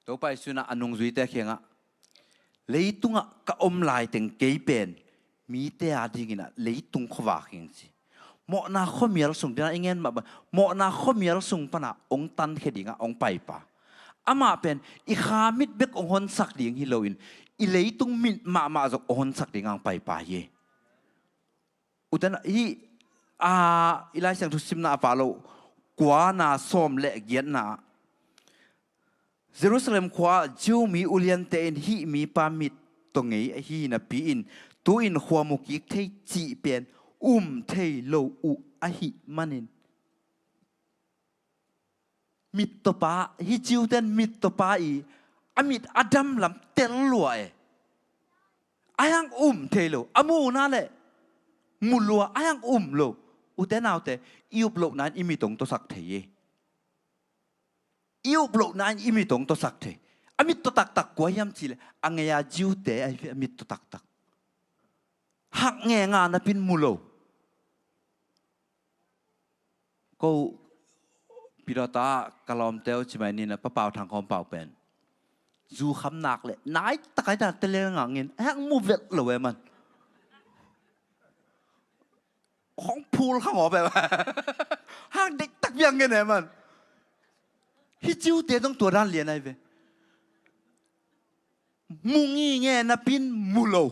Topa Jesu in ah a nungzuite kiangah, "Leitungah ka om laiteng kei pen mite adingin ah leitung khuavak hi," ci. Mawhna khuamial sung, dena i ngen mah bang, mawhna khuamial sung pana ong tankhia dingah ong paipa. Amah pen i kha mit bek ong honsak ding hi loin, i leitung mit mahmah zong ong honsak dingah ong paipa hi. Uten hih, a, i Lai Siangtho simna a pha lo, kuana sawm le giatna ah, Jerusalem khua Jew mi uliante in, "Hih mipa mit tawh ngei ahi napi-in tu-in khua mu kik thei cih pen um thei lo uh ahih manin, mit tawh pa, hih Jew ten mit tawh pa i, a mit a dam lam tel lua e. Ahi hang um thei lo, a muhna le mu lua, ahi hang um lo." Ute naute, i up lohna in i mit ong tawsak thei hi. I up lohna in i mit ong tawsak thei. A mit tawh taktak kua hiam cih leh, a ngei a Jew te ahi ve, a mit tawh taktak. Hak ngenga napin mu lo. Ko pilota ka lawmte uh ci mai ni, na Pa Pau Thang Khawm Pau pen, zu kham nak le nai takai ta teleng ngangin, hak mu vet lo e man. Hong phul khang aw pen. Hak dik tak biang ngen e man. Hih Jew te dong tua dan lian ahi ve. Mu nginge napin mu lo.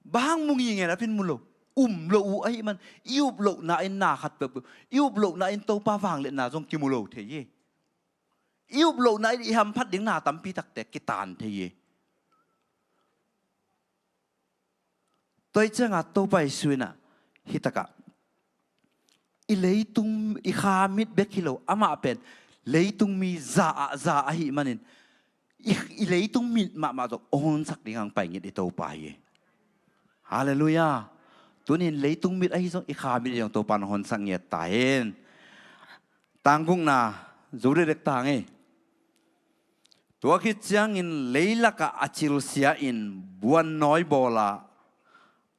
Bang hang mu nginge napin mu lo? Um lo uh ahih man, i up lohna in na khat peuhpeuh, i up lohna in Topa vangliatna zong kimu lo thei hi. I up lohna in i hamphat ding na tampi takte kitan thei hi. Tua ahih ciangah Topa Jesu in ah hih takah, i leitung, i kha mit bek hi lo, amah pen leitung mi za ah za ahih manin, i, i leitung mit mahmah zong hong honsak dingah hong pai ngiat i Topa hi. Halleluiah. Tunin leitung mit ahi zong, i kha mit ahi zong Topa in hong honsak ngiat ta hen. Tang gukna, zu dekdek ta hang ei. Tua khit ciangin leilakah a cilsia-in buannawi bawl a,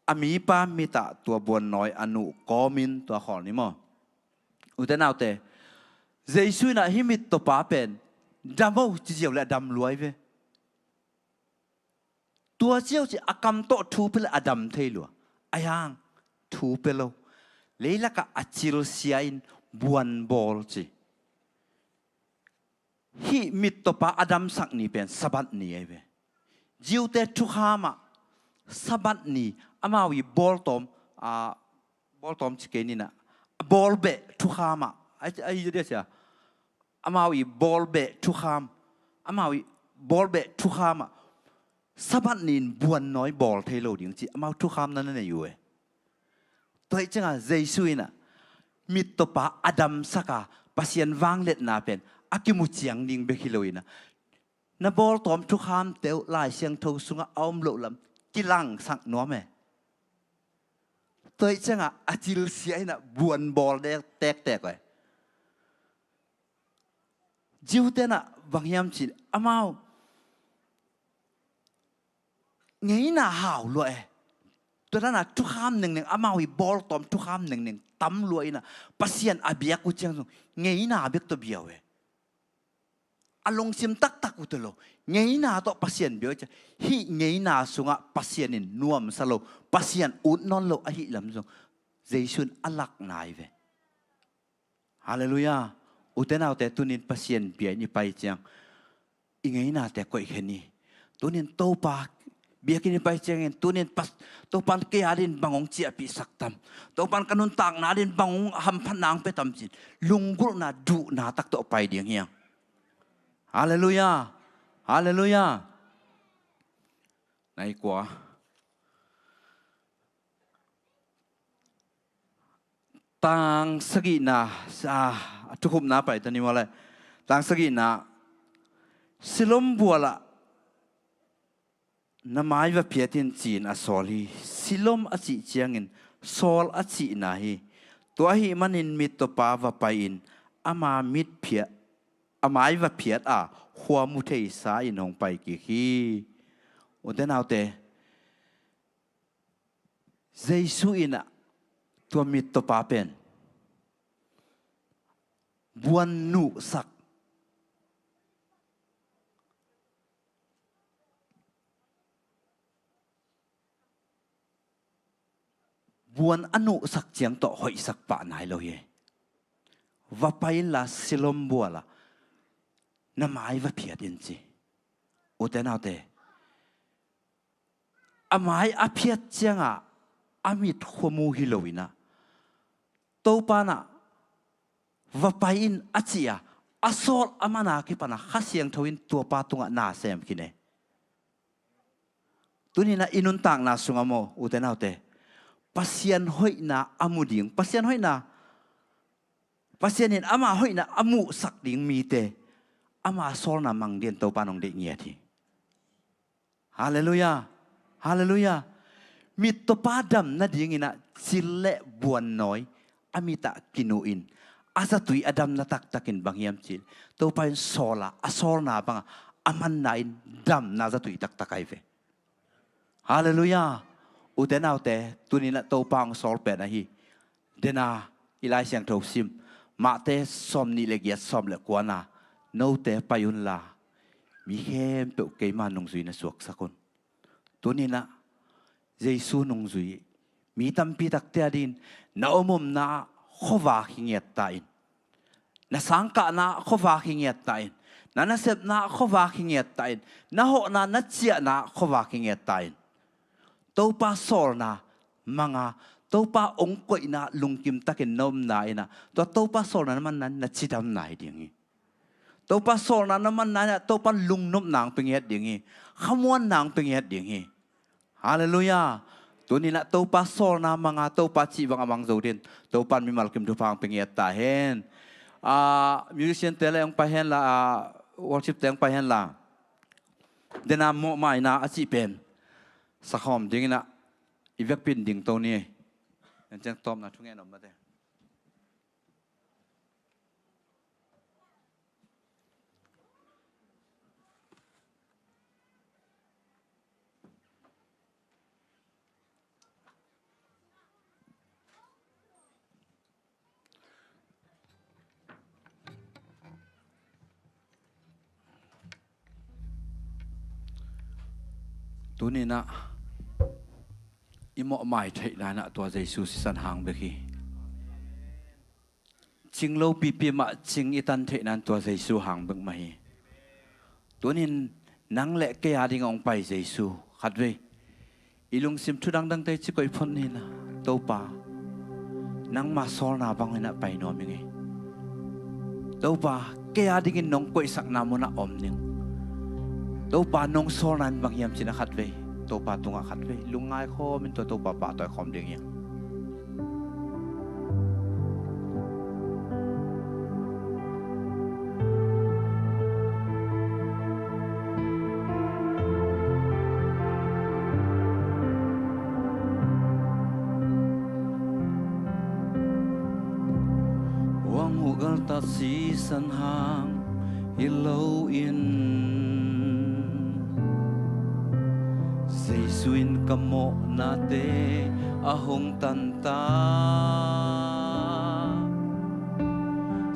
a mipa mitah tua buannawi a nuh kawmin tua khawl ni maw. Ute naute, Jesu in ah hih mittawpa pen dam o ci ziau le a dam lua hi ve. Tua ziau ci a kam tawh thu pia le a dam thei lua. Ahi hang thu pia lo. Leilakah a cilsia-in buan bawl ci. Hih mittawpa a damsak ni pen Sabbath ni ahi ve. Jew-te thukham ah Sabbath ni amau i bawltawm, a, bawltawm ci kei ni na, bawlbeh thukham ah, a, a, a, a, amau i bawlbeh thukham, amau i bawlbeh thukham ah Sabbath ni-in buannawi bawl thei lo ding ci amau thukham na na nei uh e. Tua ahih ciangah Jesu in ah mittawpa a damsak a, Pasian vangliatna pen a kimu ciang ding bek hi lo in ah, na bawltawm thukhamte uh Lai Siangtho sungah a om loh lam kilangsak nuam e. Tua ahih ciangah a cilsia in ah buan bawl dek tektek uh e. Jew-te in ah bang hiam cih leh amau ngeina hau lua e. Tua dan a thukham nengneng, amau i bawltawm thukham nengneng tam lua in ah, Pasian a biak uh ciang zong ngeina bek tawh bia uh e. A lungsim taktak uh tawh lo, ngeina tawh Pasian bia uh ciang, hih ngeina sungah Pasian in nuamsa lo, Pasian ut nawn lo ahih lam zong Jesu in a lakna hi ve. Halleluiah. Ute naute, tunin Pasian bia-in i pai ciang, ngeina te koih khen hi. Tunin Topa biakinn i pai ciangin, tunin pas, Topan kei adin bang hong ciahpihsak tam? Topan ka nuntakna adin bang hong hamphatna hong pia tam ci-in lunggulhna, duhna tak tawh pai ding hi hang. Halleluiah. Halleluiah. Nai kua. Tang sagihna, a, a thukhupna pai ta ni maw le. Tang sagihna, Siloam bual ah na mai va phiat in ci-in a sawl hi. Siloam a cih ciangin sawl a cihna hi. Tua ahih manin mittawpa va pai-in ama mit phiat, a mai va phiat a, khua mu theisa in hong pai kik hi. Ute naute, Jesu in ah tua mittawpa pen buan nuhsak, buan a nuhsak ciang tawh hoihsak pah nai lo hi. Va pai inla Siloam bual ah na mai va phiat in ci. Ute naute, a mai a phiat ciangah a mit khua mu hi lo in ah, Topa in ah va pai in a cih a, a sawl a man a kipan a Kha Siangtho in tuapa tungah na sem khin e. Tunin ah i nuntakna sungah maw, ute naute, Pasian hoihna a mu ding, Pasian hoihna, Pasian in ama hoihna a muhsak ding mite ama sawlna mang dingin Topa in hong deih ngiat hi. Halleluiah. Halleluiah. Mittawpa dam nadingin ah cil le buannawi a mit ah kinuh in, a zatui a damna taktakin bang hiam cih leh Topa in sawl a, a sawlna bangah a manna in damna zatui taktak ahi ve. Halleluiah. Ute naute, tunin ah Topa hong sawl pen ahi. Dena i Lai Siangtho sim, Mate sawmnih le giat, sawm le kuana, note pai unla mi khempeuh keima nungzui na suaksak un. Tunin ah Jesu nungzui mi tampi takte adingin na om omna ah khuavak hi ngiat ta in. Na sangkahna ah khuavak hi ngiat ta in. Na nasepna ah khuavak hi ngiat ta in. Na hawhna, na ciahna ah khuavak hi ngiat ta in. Topa sawlna mang a, Topa hong koihna lungkim takin na omna in ah, tua Topa sawlna na manna in na cidam nai ding hi. Topa sawlna na manna in ah Topa in lungnopna hong pia ngiat ding hi. Khamuanna hong pia ngiat ding hi. Halleluiah. Tunin ah Topa sawlna mang a, Topa cih bang a mang zo dingin Topa in mimal kim thupha hong pia ngiat ta hen. Ah, musician te le hong pai henla, ah, worship te hong pai henla. Dena mawhmaina a cih pen sakhawm dingin ah i vekpi in dingto ni. Tua ciang tawpna thungen om mate. Tunin ah i mawhmai theihna in ah tua Jesu sisan hang bek hi. Cing lopipi mah cing i tan theihna in tua Jesu hang bek mah hi. Tunin nang le kei ading a hong pai Jesu khatvei i lungsim thu dangdangte ci koih phot ni in ah, Topa, nangma sawlna bangin ah pai nuam ing ei. Topa, kei adingin nong koihsakna munah om ning. Topa, nong sawlna in bang hiam ci-in ah khatvei Topa tungah khatvei lungngai khawmin tua Topa pahtawi khawm ding hi hang. Huang uh galtat sisan hang hi loin Jesu in ka mawhnate a hong tanta.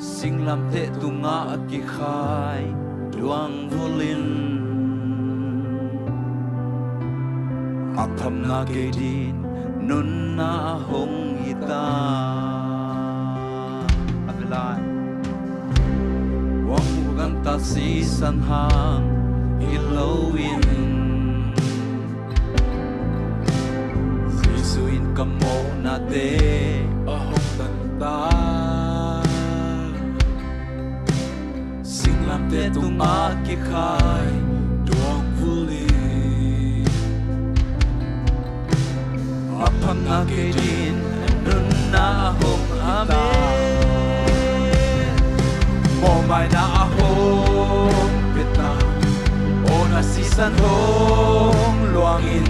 Singlamteh tungah kikhai duangvulin a phamna kei din nunna a hong hita. A velai. Huang uh ganta sisan hang hi loin, Jesu in ka mawhnate a hong dantak, singlamteh tungah kikhai tuang vulin, a phamna kei dingin a nunna a hong hi ta. Amen. Mawhmaina a hong pia ta, awna sisan hong luangin,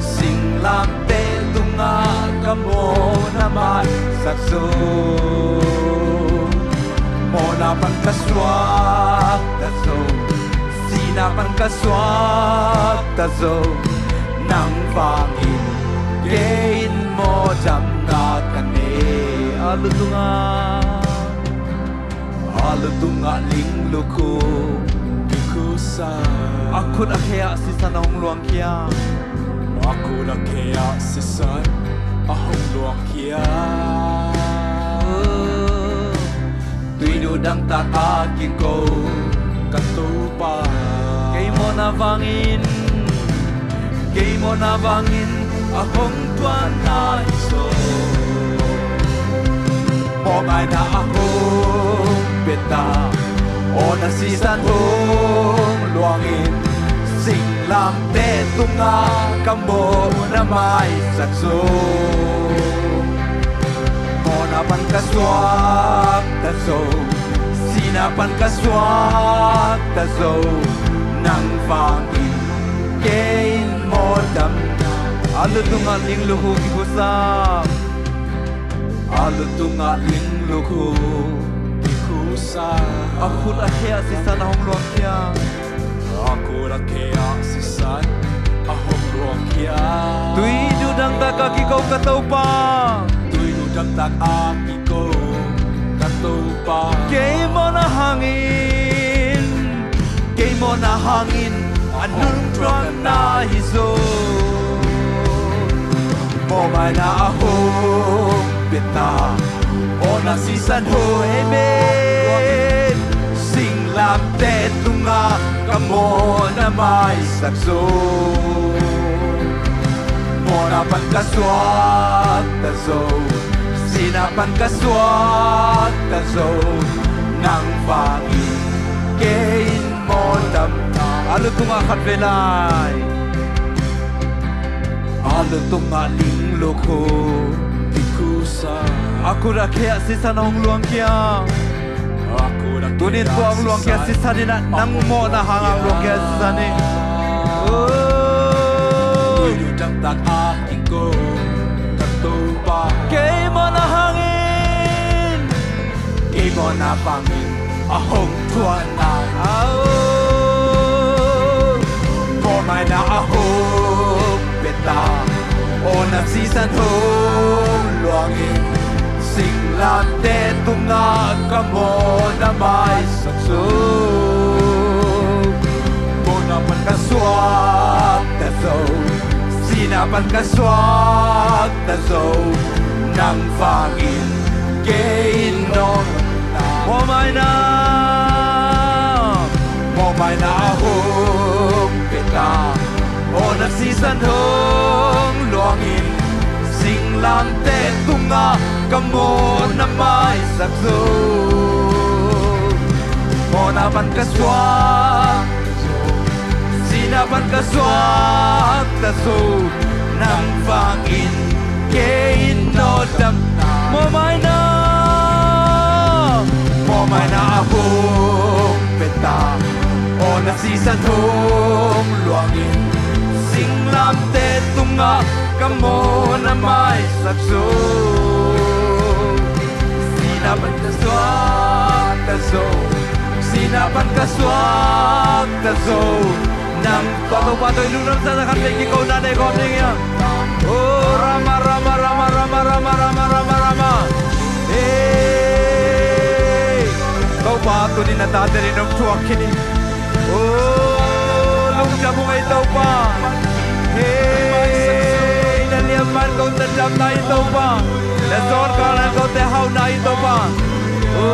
singlamteh tungah ka mawhna maisak zo. Mawhna pan ka suakta zo, sihna pan ka suakta zo, nang vangin kei in mawhdamna ka nei. A lu tungah, a lu tungah linglukhu kikhusa, a khut a khe ah sisan a hong luangkhia, a khut a khe ah sisan a hong luangkhia. Tuidu dangtak a kiko ka Topa, kei mawhna vangin, kei mawhna vangin a hong thuanna hi zo. Mawhmaina a hong pia ta, awna sisan hong luangin, singlamteh tungah ka mawhna maisak zo. Mawhna pan ka suakta zo, sihna pan ka suakta zo, nang vangin kei in mawhdamna. A lu tungah linglukhu kikhusa, a lu tungah linglukhu kikhusa, a khut a khe ah sisan a hong luangkhia, a khut a khe ah sisan a hong luangkhia. Tuidu dangtak a kiko ka Topa, tuidu dangtak a kiko ka Topa, kei mawhna hangin, kei mawhna hangin a nungtuakna hi zo. Mawhmaina a hong pia ta, awna sisan hong, amen, singlamteh tungah ka mawhna maisak zo. Mawhna pan ka suakta zo, sihna pan ka suakta zo, nang vangin kei in mawhdamna. A lu tungah khatvei lai, a lu tungah linglukhu kikhusa, a khut a khe ah sisan a hong luangkhia. Tuni in tua hong luangkhia sisan in ah nang mawhna hangah hong luangkhia sisan hi. Oh. Tuidu dangtak a kiko ka Topa, kei mawhna hangin, kei mawhna vangin a hong thuanna. Au. Mawhmaina a hong pia ta, awna sisan hong luangin, singlamteh tungah ka mawhna maisak zo. Mawhna pan ka suakta zo, sihna pan ka suakta zo, nang vangin kei in mawhna. Mawhmaina, mawhmaina a hong pia ta, awna sisan hong luangin, singlamteh tungah ka mawhna maisak zo. Mawhna pan ka suak, sihna pan ka suakta zo, nang vangin kei in mawhdamna. Mawhmaina, mawhmaina a hong pia ta, awna sisan hong luangin, singlamteh tungah ka mawhna maisak zo. Sihna pan ka suakta zo, sihna pan ka suakta zo, nang Topa tawh i lungdam sa, khatvei kikona nei khawm ding hi hang. Oh, rama, rama, rama. Hey. Topa, tuni na tate ding nong thuak khin hi. Oh, lungdam ung ei Topa. Hey, na liamma in kote damna hi Topa. Na zawnkal in kote hauhna hi Topa. Oh,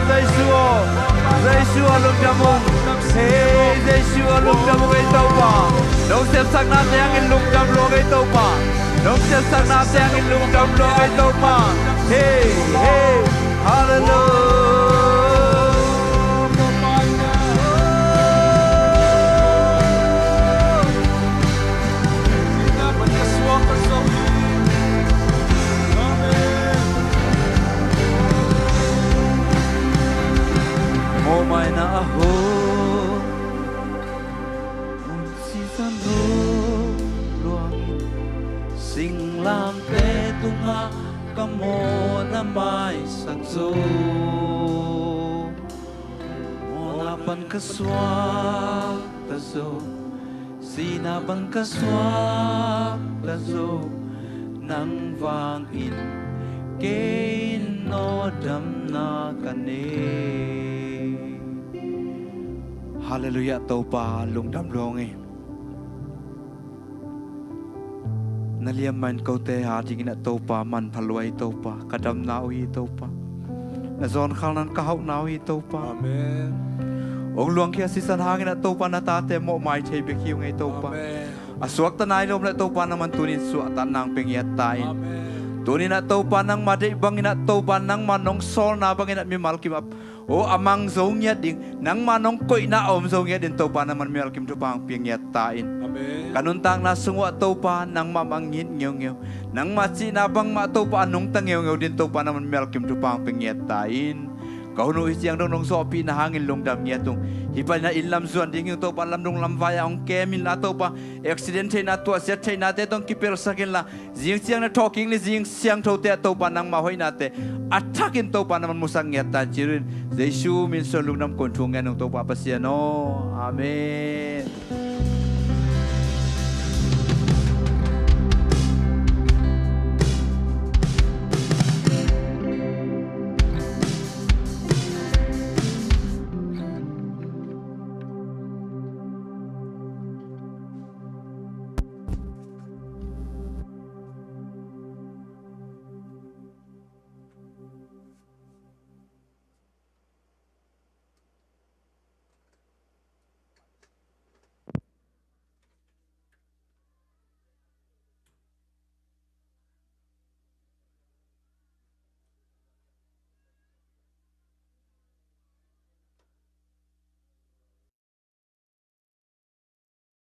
Jesu aw. Jesu a lungdam ung. Hey, Jesu a lungdam ung ei Topa. Nong sepsakna te hangin lungdam lua ung ei Topa. Nong sepsakna te hangin lungdam lua ung ei Topa. Hey, hey. Hallelujah. Mawhmaina a hun, hun sisan hun luangin singlamteh tungah ka mawhna maisak zo. Mawhna pan ka suakta zo, sihna pan ka suakta zo, nang vangin kei in nawhdamna ka nei. Hallelujah, Topa lungdam lua ung ei. Na liam mah in kote a dingin ah Topa manpha lua hi Topa, ka damna uh hi Topa. Na zawnkhal nan ka hauhna uh hi Topa. Amen. Hong luangkhia sisan hangin ah Topa na tate mawhmai thei bek hi ung ei Topa. Amen. A suakta nai lo om leh Topa nangman tunin suahtak nang pia ngiat ta in. Amen. Tunin ah Topa nangma deih bangin ah Topa nangma nong sawlna bangin ah mimal kim ah O, a mang zo ngiat ding, nangma nong koihna a om zo ngiat ding Topa nangman mimal kim thupha hong pia ngiat ta in. Amen. Ka nuntakna sung uah Topa nangmah mang ngit ngeungeu. Nangma cihna bangmah Topa a nungta ngeungeu ding Topa nangman mimal kim thupha hong pia ngiat ta in. Ka hun uh hi ciang dong nong zawhpihna hangin lungdam ngiat ung. Hih panin ah inn lam zuan ding hi ung Topa, lamdung lamvai ah hong kem inla Topa, accident theihna, tuahsiat theihnate tong kipelsak inla, zing ciang na thawhkik ni zing siangthote ah Topa nangma hoihnate a thakin Topa nangman musak ngiat ta in ci-in, Jesu min suang lungdam koin thu ngen ung Topa Pasian aw. Amen.